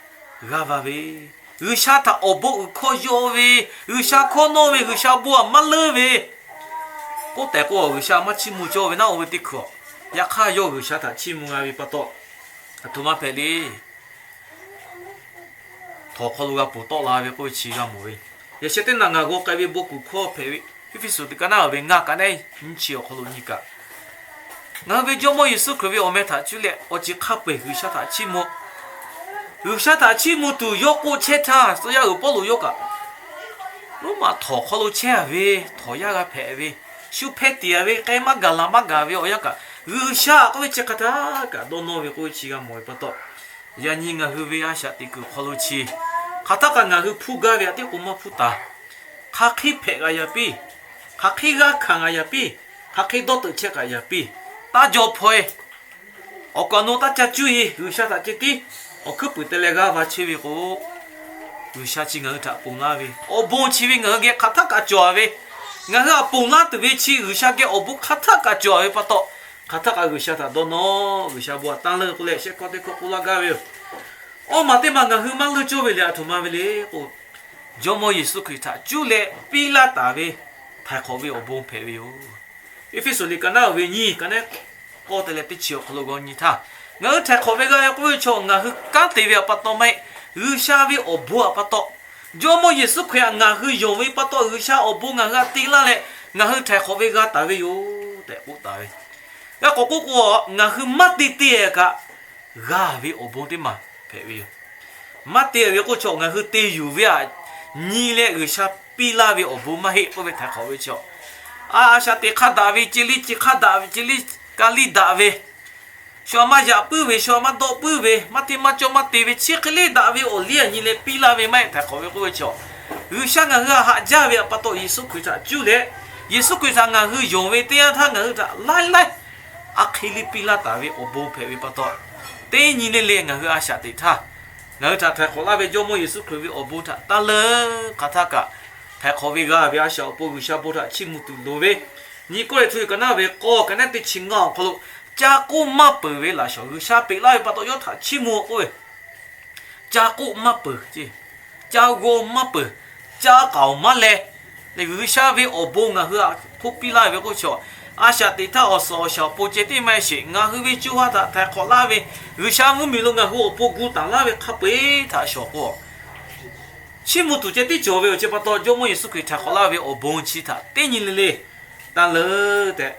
g'a va ve, G'uiˬsha htaꞈ awˬ bon uiˍ hkawˇ yaw ve, G'uiˬsha hkawˇ nawˇ ve, G'uiˬsha bon htaꞈ maˇ leuˉ ve, k'oˆ tehꞈ k'o, G'uiˬsha maˇ chiˇ mvuh cawˇ ve naˉ oˇ ve teˇ hkui-a. Yaꞈ hk'aˇ, yawˇ G'uiˬsha htaꞈ chiˇ mvuh g'a ve pa taw, aˬ htoꞈ ma hpehꞈ le. Htawnˍ hk'aw lo g'a ponˬ tawˆ la ve k'oˆ ve chi g'a mawˬ ve, yaꞈ sheh teˇ naꞈ ngaˬ g'aw k'ai ve bon kuˬ hkawˇ hpehꞈ ve, Eˇfeˇsuꞈ teˇ kaˆ naˆ ve ngaˇ kaꞈ neˉ nyiˇ chi awˬ hk'aw lo nyi kaꞈ, ngaˬ hui ve Jawˇmawˇ Yeˍsuˆ Hkriꞈ ve awˬ meh htaꞈ cuˇ leh awˬ ceuˬ hk'a peu-eˬ G'uiˬsha htaꞈ chiˇ mvuh. G'uiˬsha htaꞈ chiˇ mvuh tuˬ yawˇ k'oˆ chehˇ htaˇ, tcuh yaˇ uiˍ Pawˇluꞈ yawˇ kaꞈ, Roˉmaꞈ htawnˍ hk'aw lo chehˇ ve, htawnˍ yaˇ g'a hpehꞈ ve, shu hpeh tiˍ ve, k'ai maˇ gaˬ laˬ maˇ gaˬ ve awˬ yanˇ kaꞈ, G'uiˬsha k'oˆ ve chi hk'aˬ htaˇ kaꞈ dawˇ nawˇ ve k'oˆ ve chi g'a mawˬ ve pa taw, yaꞈ nyi ngaˬ hui ve a shaꞈ teꞈ kuiˬ awˬ hk'aw lo chi hk'aˬ htaˇ kaꞈ ngaˬ hui hpuˇ gaˇ ve aꞈ tiˉ k'o maˇ hpuˇ taˍ. Hk'aˬ hk'e hpehꞈ g'a yaꞈ piˇ, hk'aˬ hk'e g'a hkanˍ g'a yaꞈ piˇ, hk'aˬ hk'e dawˇ teuꞈ chehˇ g'a yaꞈ piˇ, taˇ jaw hpaw-e. Awˬ kaꞈ nawˬ taˇ ca cuˇ-e. G'uiˬsha htaꞈ ceh tiˉ awˬ hkuiˉ puiˍ te leh g'aˇ va chehˇ ve k'o, G'uiˬsha chi ngaˬ hui htaꞈ ponˬ laˇ ve awˬ bon chi ve ngaˬ hui geh hk'aˬ htaˇ kaꞈ cawˬ-a ve, ngaˬ hui htaꞈ ponˬ laˇ tuˬ ve chi G'uiˬsha geh awˬ bon hk'aˬ htaˇ kaꞈ cawˬ-a ve pa taw, hk'aˬ htaˇ kaꞈ G'uiˬsha htaꞈ dawˇ nawˇ. G'uiˬsha bon htaꞈ tanˇ leuˉ k'oˆ leh shehˆ hkawˇ teˇ hkawˇ k'oˆ laˇ gaˇ ve yoˬ. Awˇ maˬ teˇ maˬ ngaˬ hui maˇ leuˉ cawˇ ve lehˬ aˬ htoꞈ ma ve le k'o, Jawˇmawˇ Yeˍsuˆ Hkriꞈ htaꞈ cuˇ leh piˇ laˇ taˍ ve htaiˍ hk'awꞈ ve awˬ bon hpehꞈ ve yoˬ. Eˇfeˇsuꞈ liꞈ ka naˉ uiˍ ve nyiˇ ka neˉ k'awˇ te leh teˇ chi awˬ hk'aw lo g'aw nyi htaˇ, ngaˬ hui htaiˍ hk'awꞈ ve g'a ve k'oˆ ve chaw ngaˬ hui kanˉ te ve awˬ pa taw maˇ heˆ. G'uiˬsha ve awˬ bon awˬ pa taw, Jawˇmawˇ Yeˍsuˆ Hkriꞈ htaꞈ ngaˬ hui yonˍ ve pa taw, G'uiˬsha awˬ bon ngaˬ hui htaꞈ te laˇ leh, ngaˬ hui htaiˍ hk'awꞈ ve g'a taˍ ve yoˬ tehꞈ k'oˆ taˍ ve. G'a k'awꞈ k'oˆ k'o, ngaˬ hui maˇ te te kaꞈ g'a ve awˬ bon teˇ maˬ hpehꞈ ve yoˬ. Maˇ te ve k'oˆ chaw ngaˬ hui te yuˬ ve aꞈ nyi leh G'uiˬsha piˇ laˇ ve awˬ bon maˇ heˆ k'oˆ ve htaiˍ hk'awꞈ ve chaw, a a shaꞈ teꞈ hk'a daꞈ ve, ce liˇ ce hk'a daꞈ ve, ce liˇ ka liˇ daꞈ ve, shu a maˇ yaꞈ puiˉ ve, shu a maˇ dawˆ puiˉ ve, maˇ hteˇ maˇ cawˇ maˇ te ve, chi hk'e liˇ daꞈ ve awˬ liˇ aꞈ nyi leh piˇ laˇ ve maˇ heˆ htaiˍ hk'awꞈ ve k'oˆ ve chaw, G'uiˬsha ngaˬ hui htaꞈ haꞈ jaˇ ve awˬ pa taw Yeˍsuˆ Hkriꞈ htaꞈ cuˇ leh, Yeˍsuˆ Hkriꞈ htaꞈ ngaˬ hui yonˍ ve teˇ yanˇ htaˇ ngaˬ hui htaꞈ laiˉ laiˉ a hk'e liˇ piˇ laˇ taˍ ve awˬ bon hpehꞈ ve pa taw, teˇ nyi le le ngaˬ hui a shaꞈ teꞈ htaˇ, ngaˬ hui htaꞈ htaiˍ hk'awꞈ laˇ ve Jawˇmawˇ Yeˍsuˆ Hkriꞈ ve awˬ bon htaꞈ taˇ leuˉ hk'aˬ htaˇ kaꞈ, htaiˍ hk'awꞈ ve g'a ve a shaꞈ awˬ pon G'uiˬsha bon htaꞈ chiˇ mvuh tuˬ loˍ ve, nyi kawˇ leh htu ka naˉ ve k'awˇ ka neˉ teˇ chi ngaˇ awˬ hk'aw lo, ca k'oˆ maˇ peuˬ ve laꞈ shawnˍ G'uiˬsha peꞈ laˇ ve pa taw yawˇ htaꞈ chiˇ mvuh k'oˆ ve, ca k'oˆ maˇ peuˬ ce, ca g'aw maˇ peuˬ, ca k'aoˍ maˇ leh, G'uiˬsha ve awˬ bon ngaˬ hui aꞈ hk'oˆ piˇ laˇ ve k'oˆ chaw, a shaꞈ teꞈ htaˇ awˬ suhˍ awˬ shaˍ awˬ pon ceh tiˉ maˇ heˆ sheˍ, ngaˬ hui ve co ha htaꞈ htaiˍ hk'awꞈ laˇ ve, G'uiˬsha mvuhˇmiˬ lo ngaˬ hui awˬ pon gu taˍ laˇ ve hk'a peu-eˬ htaꞈ shawˍ k'o, chiˇ mvuh tuˬ ceh tiˉ cawˬ ve awˬ ceuˬ pa taw, Jawˇmawˇ Yeˍsuˆ Hkriꞈ htaiˍ hk'awꞈ laˇ ve awˬ bon chi htaꞈ teˇ nyi le le tanˇ leuˉ tehꞈ,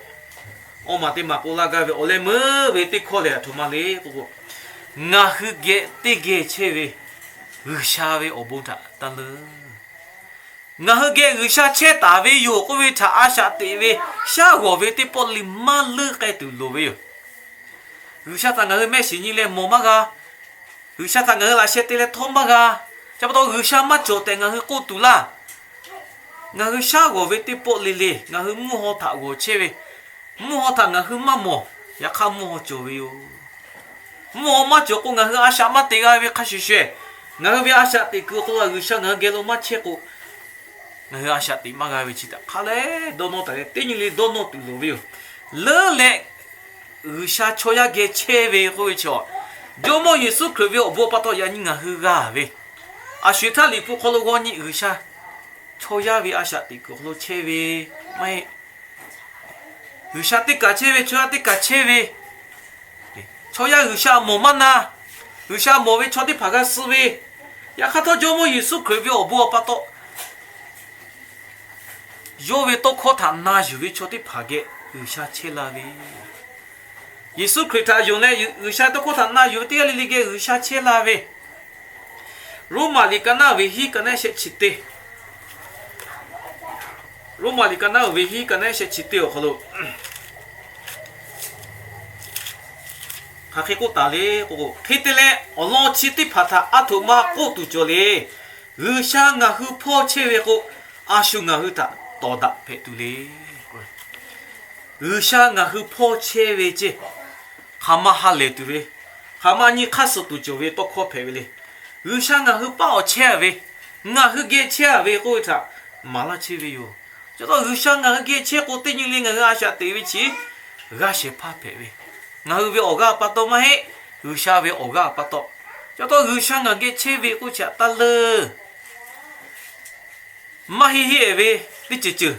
awˇ maˬ teˇ maˬ k'oˆ laˇ gaˇ ve awˬ leh meuˇ ve teˇ hkawˇ lehˬ aˬ htoꞈ ma le k'oˆ k'o, ngaˬ hui geh teˇ geh chehˇ ve G'uiˬsha ve awˬ bon htaꞈ tanˇ leuˉ. Ngaˬ hui geh G'uiˬsha chehˇ taˍ ve yoˬ k'oˆ ve htaꞈ a shaꞈ teꞈ ve shaˉ g'awˬ ve teˇ pawˆ le maˇ leuˉ k'ai tuˬ loˍ ve yoˬ. G'uiˬsha htaꞈ ngaˬ hui mehˆ shiˍ nyi leh mawˬ maˇ g'a. G'uiˬsha htaꞈ ngaˬ hui laꞈ sheh te leh htawˇ maˇ g'a. Chi pa taw G'uiˬsha maˇ cawˬ tehꞈ ngaˬ hui k'oˆ tuˬ laˇ. Ngaˬ hui shaˉ g'awˬ ve teˇ pawˆ le le ngaˬ hui mvuhˇ haw htaꞈ g'awˬ chehˇ ve, mvuhˇ haw htaꞈ ngaˬ hui maˇ mawˬ. Yaꞈ hk'aˇ mvuhˇ haw cawˬ ve yoˬ. Mvuhˇ haw maˇ cawˬ k'o ngaˬ hui a shaꞈ maˇ teꞈ g'a ve hk'a shuˍ shuˍ, ngaˬ hui ve a shaꞈ teꞈ kuiˬ awˬ hk'aw lo G'uiˬsha ngaˬ hui geh lo maˇ chehˇ k'o, ngaˬ hui a shaꞈ teꞈ maˇ g'a ve chi htaꞈ hk'a leh dawˇ nawˇ taˍ leh teˇ nyi le dawˇ nawˇ tuˬ loˍ ve yoˬ. Leuˉ leh G'uiˬsha chaw yaˇ geh chehˇ ve k'oˆ ve chaw, Jawˇmawˇ Yeˍsuˆ Hkriꞈ ve awˬ bon pa taw yaꞈ nyi ngaˬ hui g'a ve, a sho eˬ htaˇ Liꞈ hpu hk'aw lo g'aw nyi G'uiˬsha chaw yaˇ ve a shaꞈ teꞈ kuiˬ awˬ hk'aw lo chehˇ ve maˇ heˆ. G'uiˬsha teˇ kaˬ chehˇ ve, chaw yaˇ teˇ kaˬ chehˇ ve, chaw yaˇ G'uiˬsha mawˬ maˇ na. G'uiˬsha mawˬ ve chaw teˇ hpaˍ g'a suh ve, yaꞈ hk'aˇ htawˇ Jawˇmawˇ Yeˍsuˆ Hkriꞈ ve awˬ bon awˬ pa taw yawˇ ve tawˇ hkawˇ htaꞈ na yuˬ ve chaw teˇ hpaˍ geh G'uiˬsha chehˇ la ve, Yeˍsuˆ Hkriꞈ htaꞈ yonˍ leh G'uiˬsha tawˇ hkawˇ htaꞈ na yuˬ ve teˇ g'aˇ le le geh G'uiˬsha chehˇ la ve, Roˉmaꞈ liꞈ ka naˉ ve hiˉ ka naˉ shehˆ chi teˇ, Roˉmaꞈ liꞈ ka naˉ ve hiˉ ka naˉ shehˆ chi teˇ awˬ hk'aw lo hk'aˬ hk'e k'oˆ taˍ le k'o, hk'e te leh awˬ lawn chi teˇ hpaˍ htaꞈ aˬ htoꞈ ma k'oˆ tuˬ cawˬ le. G'uiˬsha ngaˬ hui hpawˇ chehˇ ve k'o, a shu ngaˬ hui htaꞈ tawˍ daꞈ hpehꞈ tuˬ le. G'uiˬsha ngaˬ hui hpawˇ chehˇ ve ceˇ, hk'aˬ ma ha lehˬ tuˬ ve, hk'aˬ ma nyi hk'aˇ suh tuˬ cawˬ ve tawˇ hkawˇ hpehꞈ ve le. G'uiˬsha ngaˬ hui paˇ awˬ chehˇ ve, Ngaˬ hui geh chehˇ ve k'oˆ ve htaꞈ maˍ laˇ chehˇ ve yoˬ. Chi pa taw G'uiˬsha ngaˬ hui geh chehˇ k'o, teˇ nyi le ngaˬ hui a shaꞈ teꞈ ve chi g'aˇ shehˍ hpaˇ hpehꞈ ve, ngaˬ hui ve awˬ g'aˇ pa taw maˇ heˆ, G'uiˬsha ve awˬ g'aˇ pa taw. Chi pa taw G'uiˬsha ngaˬ geh chehˇ ve k'oˆ chi htaꞈ taˇ leuˇ. Maˇ heˆ heˆ ve teˇ ceuˬ ceuˬ,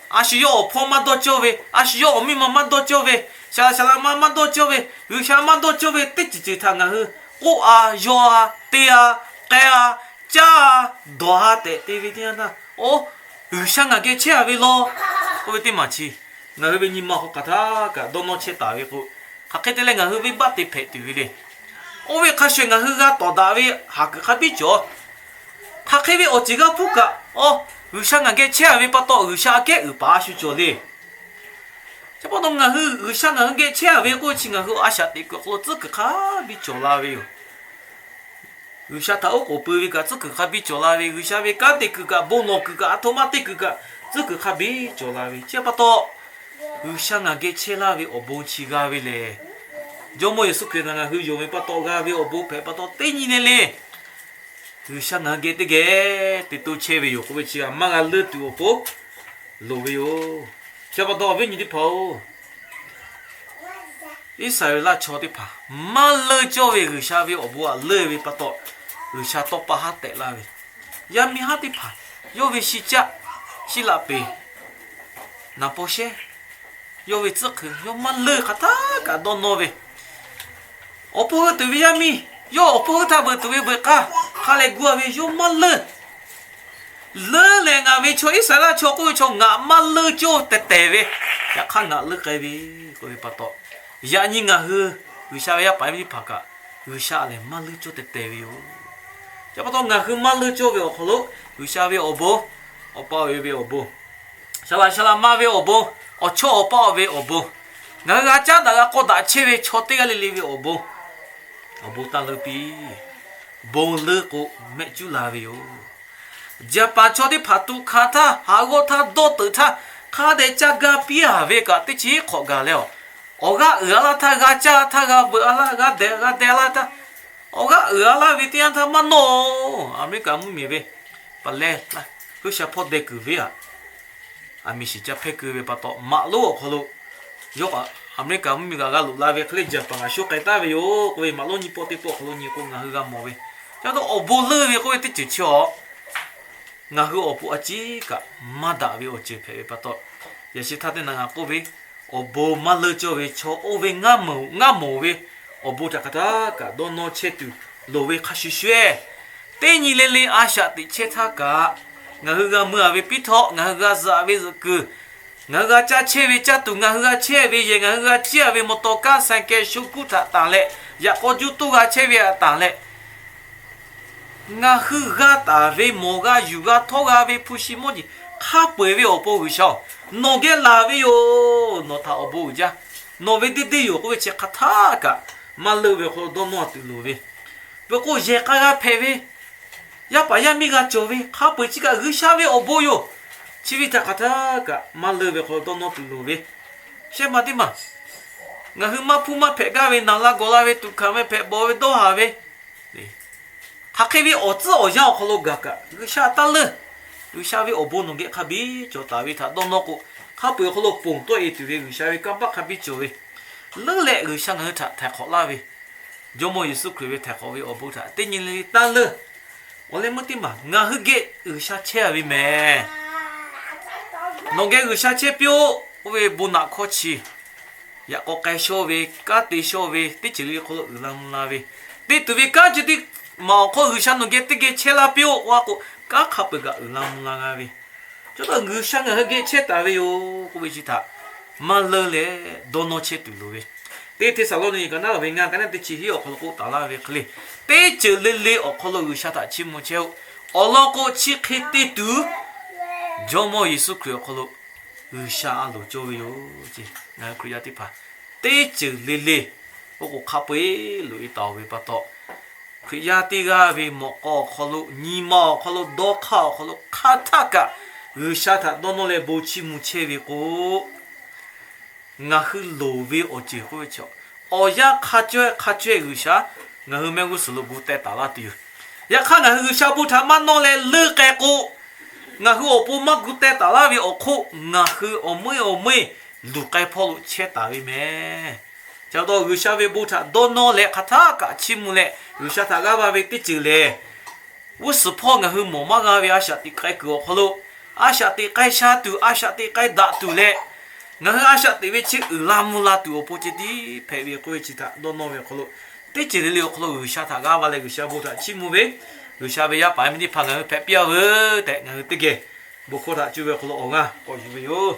a shu yawˇ awˬ hpawˇ maˇ dawˇ cawˇ ve, a shu yawˇ awˬ miˇ ma maˇ dawˇ cawˇ ve, shaˍ laꞈ shaˍ laꞈ ma maˇ dawˇ cawˇ ve, G'uiˬsha maˇ dawˇ cawˇ ve teˇ ceuˬ ceuˬ htaꞈ ngaˬ hui k'oˆ-a, yaw-a, te-a, k'ai-a, caˇ-a, dawˬ-a tehꞈ te ve teˇ yanˇ htaˇ, oˇ, G'uiˬsha ngaˬ geh chehˇ-a ve law k'oˆ ve teˇ maˬ chi, ngaˬ hui ve nyi ma hk'aw hk'aˬ htaˇ kaꞈ dawˇ nawˇ chehˇ taˍ ve k'o, hk'aˬ hk'e te leh ngaˬ hui venˇbaˆ te hpehꞈ tuˬ ve le. Oˇ ve hk'a shuˍ ngaˬ hui g'a tawˍ daꞈ ve haˍ kuiˬ hk'a biˇ cawˬ. Hk'aˬ hk'e ve awˬ ceuˬ g'a hpuˇ kaꞈ, aw, G'uiˬsha ngaˬ geh chehˇ-a ve pa taw G'uiˬsha aꞈ kehˉ uiˍ paˍ a shu cawˬ le. Chi pa taw ngaˬ hui G'uiˬsha ngaˬ hui geh chehˇ-a ve k'oˆ ve chi ngaˬ hui a shaꞈ teꞈ kuiˬ awˬ hk'aw lo tcuhˉ kuiˬ hk'a biˇ cawˬ la ve yoˬ. G'uiˬsha htaꞈ oˉ k'oˍ pui ve kaꞈ tcuhˉ kuiˬ hk'a biˇ cawˬ la ve, G'uiˬsha ve kanˉ te kuiˬ kaꞈ, bon lawˬ kuiˬ kaꞈ, a htoꞈ ma te kuiˬ kaꞈ tcuhˉ kuiˬ hk'a biˇ cawˬ la ve. Chi pa taw G'uiˬsha ngaˬ geh chehˇ laˇ ve awˬ bon chi g'a ve lehˬ, Jawˇmawˇ Yeˍsuˆ Hkriꞈ htaꞈ ngaˬ hui yonˍ ve pa taw g'a ve awˬ bon hpehꞈ pa taw teˇ nyi le le G'uiˬsha ngaˬ hui geh teˇ geh te to chehˇ ve yoˬ k'oˆ ve chi g'a maˇ g'a leuˇ tuˬ awˬ pon loˍ ve yoˬ. Chi pa taw awˬ viˉ nyi teˇ hpaˍ-oˬ, Iˉsaˍreˍlaˆ chaw teˇ hpaˍ maˇ leuˇ cawˇ ve G'uiˬsha ve awˬ bon htaꞈ leuˇ ve pa taw, G'uiˬsha tawˇ pa haˉ tehꞈ laˇ ve, yaˇ miˇ haˉ teˇ hpaˍ yawˇ ve shi caˆ, shi laꞈ peˍ, naˍ paw shehnˉ, yawˇ ve tcuhˉ hkui yawˇ maˇ leuˇ hk'aˬ htaˇ kaꞈ dawˇ nawˇ ve, awˬ hpawˇ hui tuˬ ve yaˇ miˇ, yawˇ awˬ hpawˇ hui htaꞈ veuꞈ tuˬ ve veuꞈ k'aˇ hk'a leh gu-a ve yawˇ maˇ leuˇ. Leuˉ leh ngaˬ ve chaw Iˉsaˍreˍlaˆ chaw k'oˆ ve chaw ngaˬ maˇ leuˇ cawˇ tehˬ tehˬ ve, yaꞈ hk'aˇ ngaˬ leuˇ k'ai ve k'oˆ ve pa taw, yaꞈ nyi ngaˬ hui G'uiˬsha ve yaˇ paˍ yaˇ miˇ teˇ hpaˍ kaꞈ G'uiˬsha lehˬ maˇ leuˇ cawˇ tehˬ tehˬ ve yoˬ. Chi pa taw ngaˬ hui maˇ leuˇ cawˇ ve awˬ hk'aw lo G'uiˬsha ve awˬ bon, awˬ pa awˬ e ve awˬ bon, shaˍ laꞈ shaˍ laꞈ ma ve awˬ bon, awˬ chawˇ awˬ paˇ ve awˬ bon, ngaˬ hui g'a caˉ daꞈ g'a k'aw daꞈ chehˇ ve chaw teˇ g'aˇ le le ve awˬ bon, awˬ bon taˇ leuˇ piˇ. Bon leuˇ k'o mehˆ cuˉ la ve yoˬ. Jaˍpaˍ chaw teˇ hpaˍ tuꞈ hkanˍ htaˇ, haˍ g'awˇ htaˇ, dawˇ teuꞈ htaˇ, hk'a dehꞈ ca ga piˇ-a ve kaꞈ teˇ chi hk'awꞈ gaˬ leh, awˬ g'aˇ uiˍ-a laˇ htaˇ, g'a caˇ htaˇ, g'a veuꞈ-a laˇ, g'a dehꞈ g'a dehꞈ laˇ htaˇ, awˬ g'aˇ uiˍ-a laˇ ve teˇ yanˇ htaˇ maˇ nawˇ. Aˍmeˍriˆkaˍ mvuhˇ miˬ ve paˍ lehˬ, Hui sha hpawˇ deh kuiˬ ve aꞈ, aˬ miˍ shiˍ ca hpehˇ keu ve pa taw maꞈ lonˉ awˬ hk'aw lo, yawˇ Aˍmeˍriˆkaˍ mvuhˇ miˬ kaꞈ g'a loꞈ la ve hk'e le, Jaˍpaˍ kaꞈ sho k'ai taˍ ve yoˬ k'oˆ ve, maꞈ lonˉ nyiˇ pawˆ teˇ pawˆ awˬ hk'aw lo nyi k'o ngaˬ hui g'a mawˬ ve. Chi pa taw awˬ bon leuˇ ve k'oˆ ve teˇ ceuˬ chi-a, ngaˬ hui awˬ pon a ciˉ kaꞈ maˇ daꞈ ve awˬ ceuˬ hpehꞈ ve pa taw, yaꞈ shi htaˇ teˇ naꞈ ngaˬ k'oˆ ve, awˬ bon maˇ leuˇ cawˇ ve chaw oˇ ve ngaˇ mawˬ ve awˬ bon htaꞈ hk'aˬ htaˇ kaꞈ dawˇ nawˇ chehˇ tuˬ loˍ ve hk'a shuˍ shuˍ-eˬ, teˇ nyi le le a shaꞈ teꞈ chehˇ htaˇ kaꞈ, ngaˬ hui g'a mui-a ve piˇ htawˇ, ngaˬ hui g'a zuhꞈ ve zuhꞈ kuiˬ, ngaˬ hui g'a caˇ chehˇ ve caˇ tuˬ, ngaˬ hui g'a chehˇ ve yehˬ, ngaˬ hui g'a ciˇ-a ve mawˬ tawˍ kaˇ, saˍ kehˬ sho kuˉ htaꞈ tanˬ leh, yaꞈ k'aw juˇ toˇ g'a chehˇ ve htaꞈ tanˬ leh, ngaˬ hui g'a taˍ ve mawˬ g'a yuˬ g'a htawˇ g'a ve hpu shi mawˇ jeˬ hk'a peu-eˬ ve awˬ pon G'uiˬsha-oˬ, nawˬ geh laˬ ve yoˬ. Nawˬ htaꞈ awˬ bon uiˍ jaˇ. Nawˬ ve deˇ deˇ yoˬ k'oˆ ve chi hk'aˬ htaˇ kaꞈ maˇ leuˇ ve awˬ hk'aw lo dawˇ nawˇ tuˬ loˍ ve, peuˬ k'o yehˬ k'a g'a hpehꞈ ve, yaˇ paˍ yaˇ miˇ g'a cawˬ ve hk'a peu-eˬ chi kaꞈ G'uiˬsha ve awˬ bon yoˬ. Chi ve htaꞈ hk'aˬ htaˇ kaꞈ maˇ leuˇ ve awˬ hk'aw lo dawˇ nawˇ tuˬ loˍ ve, shehˆ ma teˇ maˬ, ngaˬ hui maˇ hpuˇ maˇ hpehꞈ gaˇ ve, naˍ la gawˬ la ve, tuꞈ hkanˍ ve, hpehꞈ bawˬ ve, dawˇ haˍ ve, hk'aˬ hk'e ve awˬ tcuhˉ awˬ yanˇ awˬ hk'aw lo gaˬ kaꞈ G'uiˬsha taˇ leuˇ. G'uiˬsha ve awˬ bon nawˬ geh hk'a biˇ cawˬ taˍ ve htaꞈ dawˇ nawˇ k'o, hk'a peu-eˬ awˬ hk'aw lo ponˬ tawˆ-e tuˬ ve G'uiˬsha ve kanˇ paˆ hk'a biˇ cawˬ ve, leuˉ leh G'uiˬsha ngaˬ hui htaꞈ htaiˍ hk'awꞈ laˇ ve, Jawˇmawˇ Yeˍsuˆ Hkriꞈ ve htaiˍ hk'awꞈ ve awˬ bon htaꞈ teˇ nyi le le taˇ leuˇ. Awˬ leh meuˇ teˇ maˬ ngaˬ hui geh G'uiˬsha chehˇ-a ve mehˍ. Nawˬ geh G'uiˬsha chehˇ piˇ-oˆ k'oˆ ve bon naꞈ hkawˇ chi, yaꞈ k'aw k'ai shawˇ ve, kanˉ te shawˇ ve, teˇ ceuˬ le le hk'aw lo uiˍ la mvuh la ve, te tuˬ ve kanˉ chi teˇ maˬ awˬ hk'aw G'uiˬsha nawˬ geh teˇ geh chehˇ laˇ piˇ-oˆ k'oˆ-a k'o, kanˉ hk'a peu-eˬ kaꞈ uiˍ la mvuh la g'a ve, chaw taw G'uiˬsha ngaˬ hui geh chehˇ taˍ ve yoˬ k'oˆ ve chi htaꞈ maˇ leuˇ leh dawˇ nawˇ chehˇ tuˬ loˍ ve, teˇ Hteˇsaˍlawˇniˆ ka naˉ ve ngaˇ ka naˉ teˇ chi hiˉ awˬ hk'aw lo k'oˆ taˍ laˇ ve hk'e le, teˇ ceuˬ le le awˬ hk'aw lo G'uiˬsha htaꞈ chiˇ mvuh chehˇ-oˆ. Awˬ lawn k'o chi hk'e te tuˬ, Jawˇmawˇ Yeˍsuˆ Hkriꞈ awˬ hk'aw lo G'uiˬsha a loˍ cawˇ ve yoˬ. Ngaˬ hui Hkriꞈ yaˇ teˇ hpaˍ teˇ ceuˬ le le oˇ k'o hk'a peu-eˬ loꞈ-e taˍ-oˬ ve pa taw, Hkriꞈ yaˇ teˇ g'aˇ ve mawꞈ k'aw awˬ hk'aw lo, nyi ma awˬ hk'aw lo, dawˇ hk'aˇ awˬ hk'aw lo hk'aˬ htaˇ kaꞈ G'uiˬsha htaꞈ dawˇ nawˇ leh bon chiˇ mvuh chehˇ ve k'o, ngaˬ hui loˍ ve awˬ ceuˬ k'oˆ ve chaw, awˬ yanˇ hk'a cawehˇ hk'a cawehˇ G'uiˬsha ngaˬ hui mehˆ g'uˇ suhˍ lo gu teh taˍ laˇ tuˬ yoˬ. Yaꞈ hk'aˇ, ngaˬ hui G'uiˬsha bon htaꞈ maˇ nawˇ leh leuˆ k'ai k'o, ngaˬ hui awˬ pon maˇ gu teh taˍ laˇ ve awˬ hk'oˆ, ngaˬ hui awˬ meuˇ awˬ meuˇ luˬ k'ai hpawˇ lo chehˇ taˍ ve mehˍ. Chi pa taw, G'uiˬsha ve bon htaꞈ dawˇ nawˇ leh hk'aˬ htaˇ kaꞈ chiˇ mvuh leh G'uiˬsha htaꞈ g'aˇ va ve teˇ ceuˬ lehˬ, g'uˇ suhˍ hpawˇ ngaˬ hui mawˬ maˇ g'a ve a shaꞈ teꞈ k'ai kuiˬ awˬ hk'aw lo, a shaꞈ teꞈ k'ai sha tuˬ, a shaꞈ teꞈ k'ai daꞈ tuˬ leh, ngaˬ hui a shaꞈ teꞈ ve chi uiˍ la mvuh la tuˬ awˬ pon ceh tiˉ hpehꞈ ve k'oˆ ve chi htaꞈ dawˇ nawˇ ve awˬ hk'aw lo, teˇ ceuˬ le le awˬ hk'aw lo G'uiˬsha htaꞈ g'aˇ va leh G'uiˬsha bon htaꞈ chiˇ mvuh ve, G'uiˬsha ve yaˇ paˍ yaˇ miˇ teˇ hpaˍ ngaˬ hui hpehꞈ piˇ-a veuˬ tehꞈ, ngaˬ hui teˇ geh bon hkawˇ htaꞈ cuˇ ve awˬ hk'aw lo awˬ g'aˇ k'awꞈ yuˬ ve yoˬ.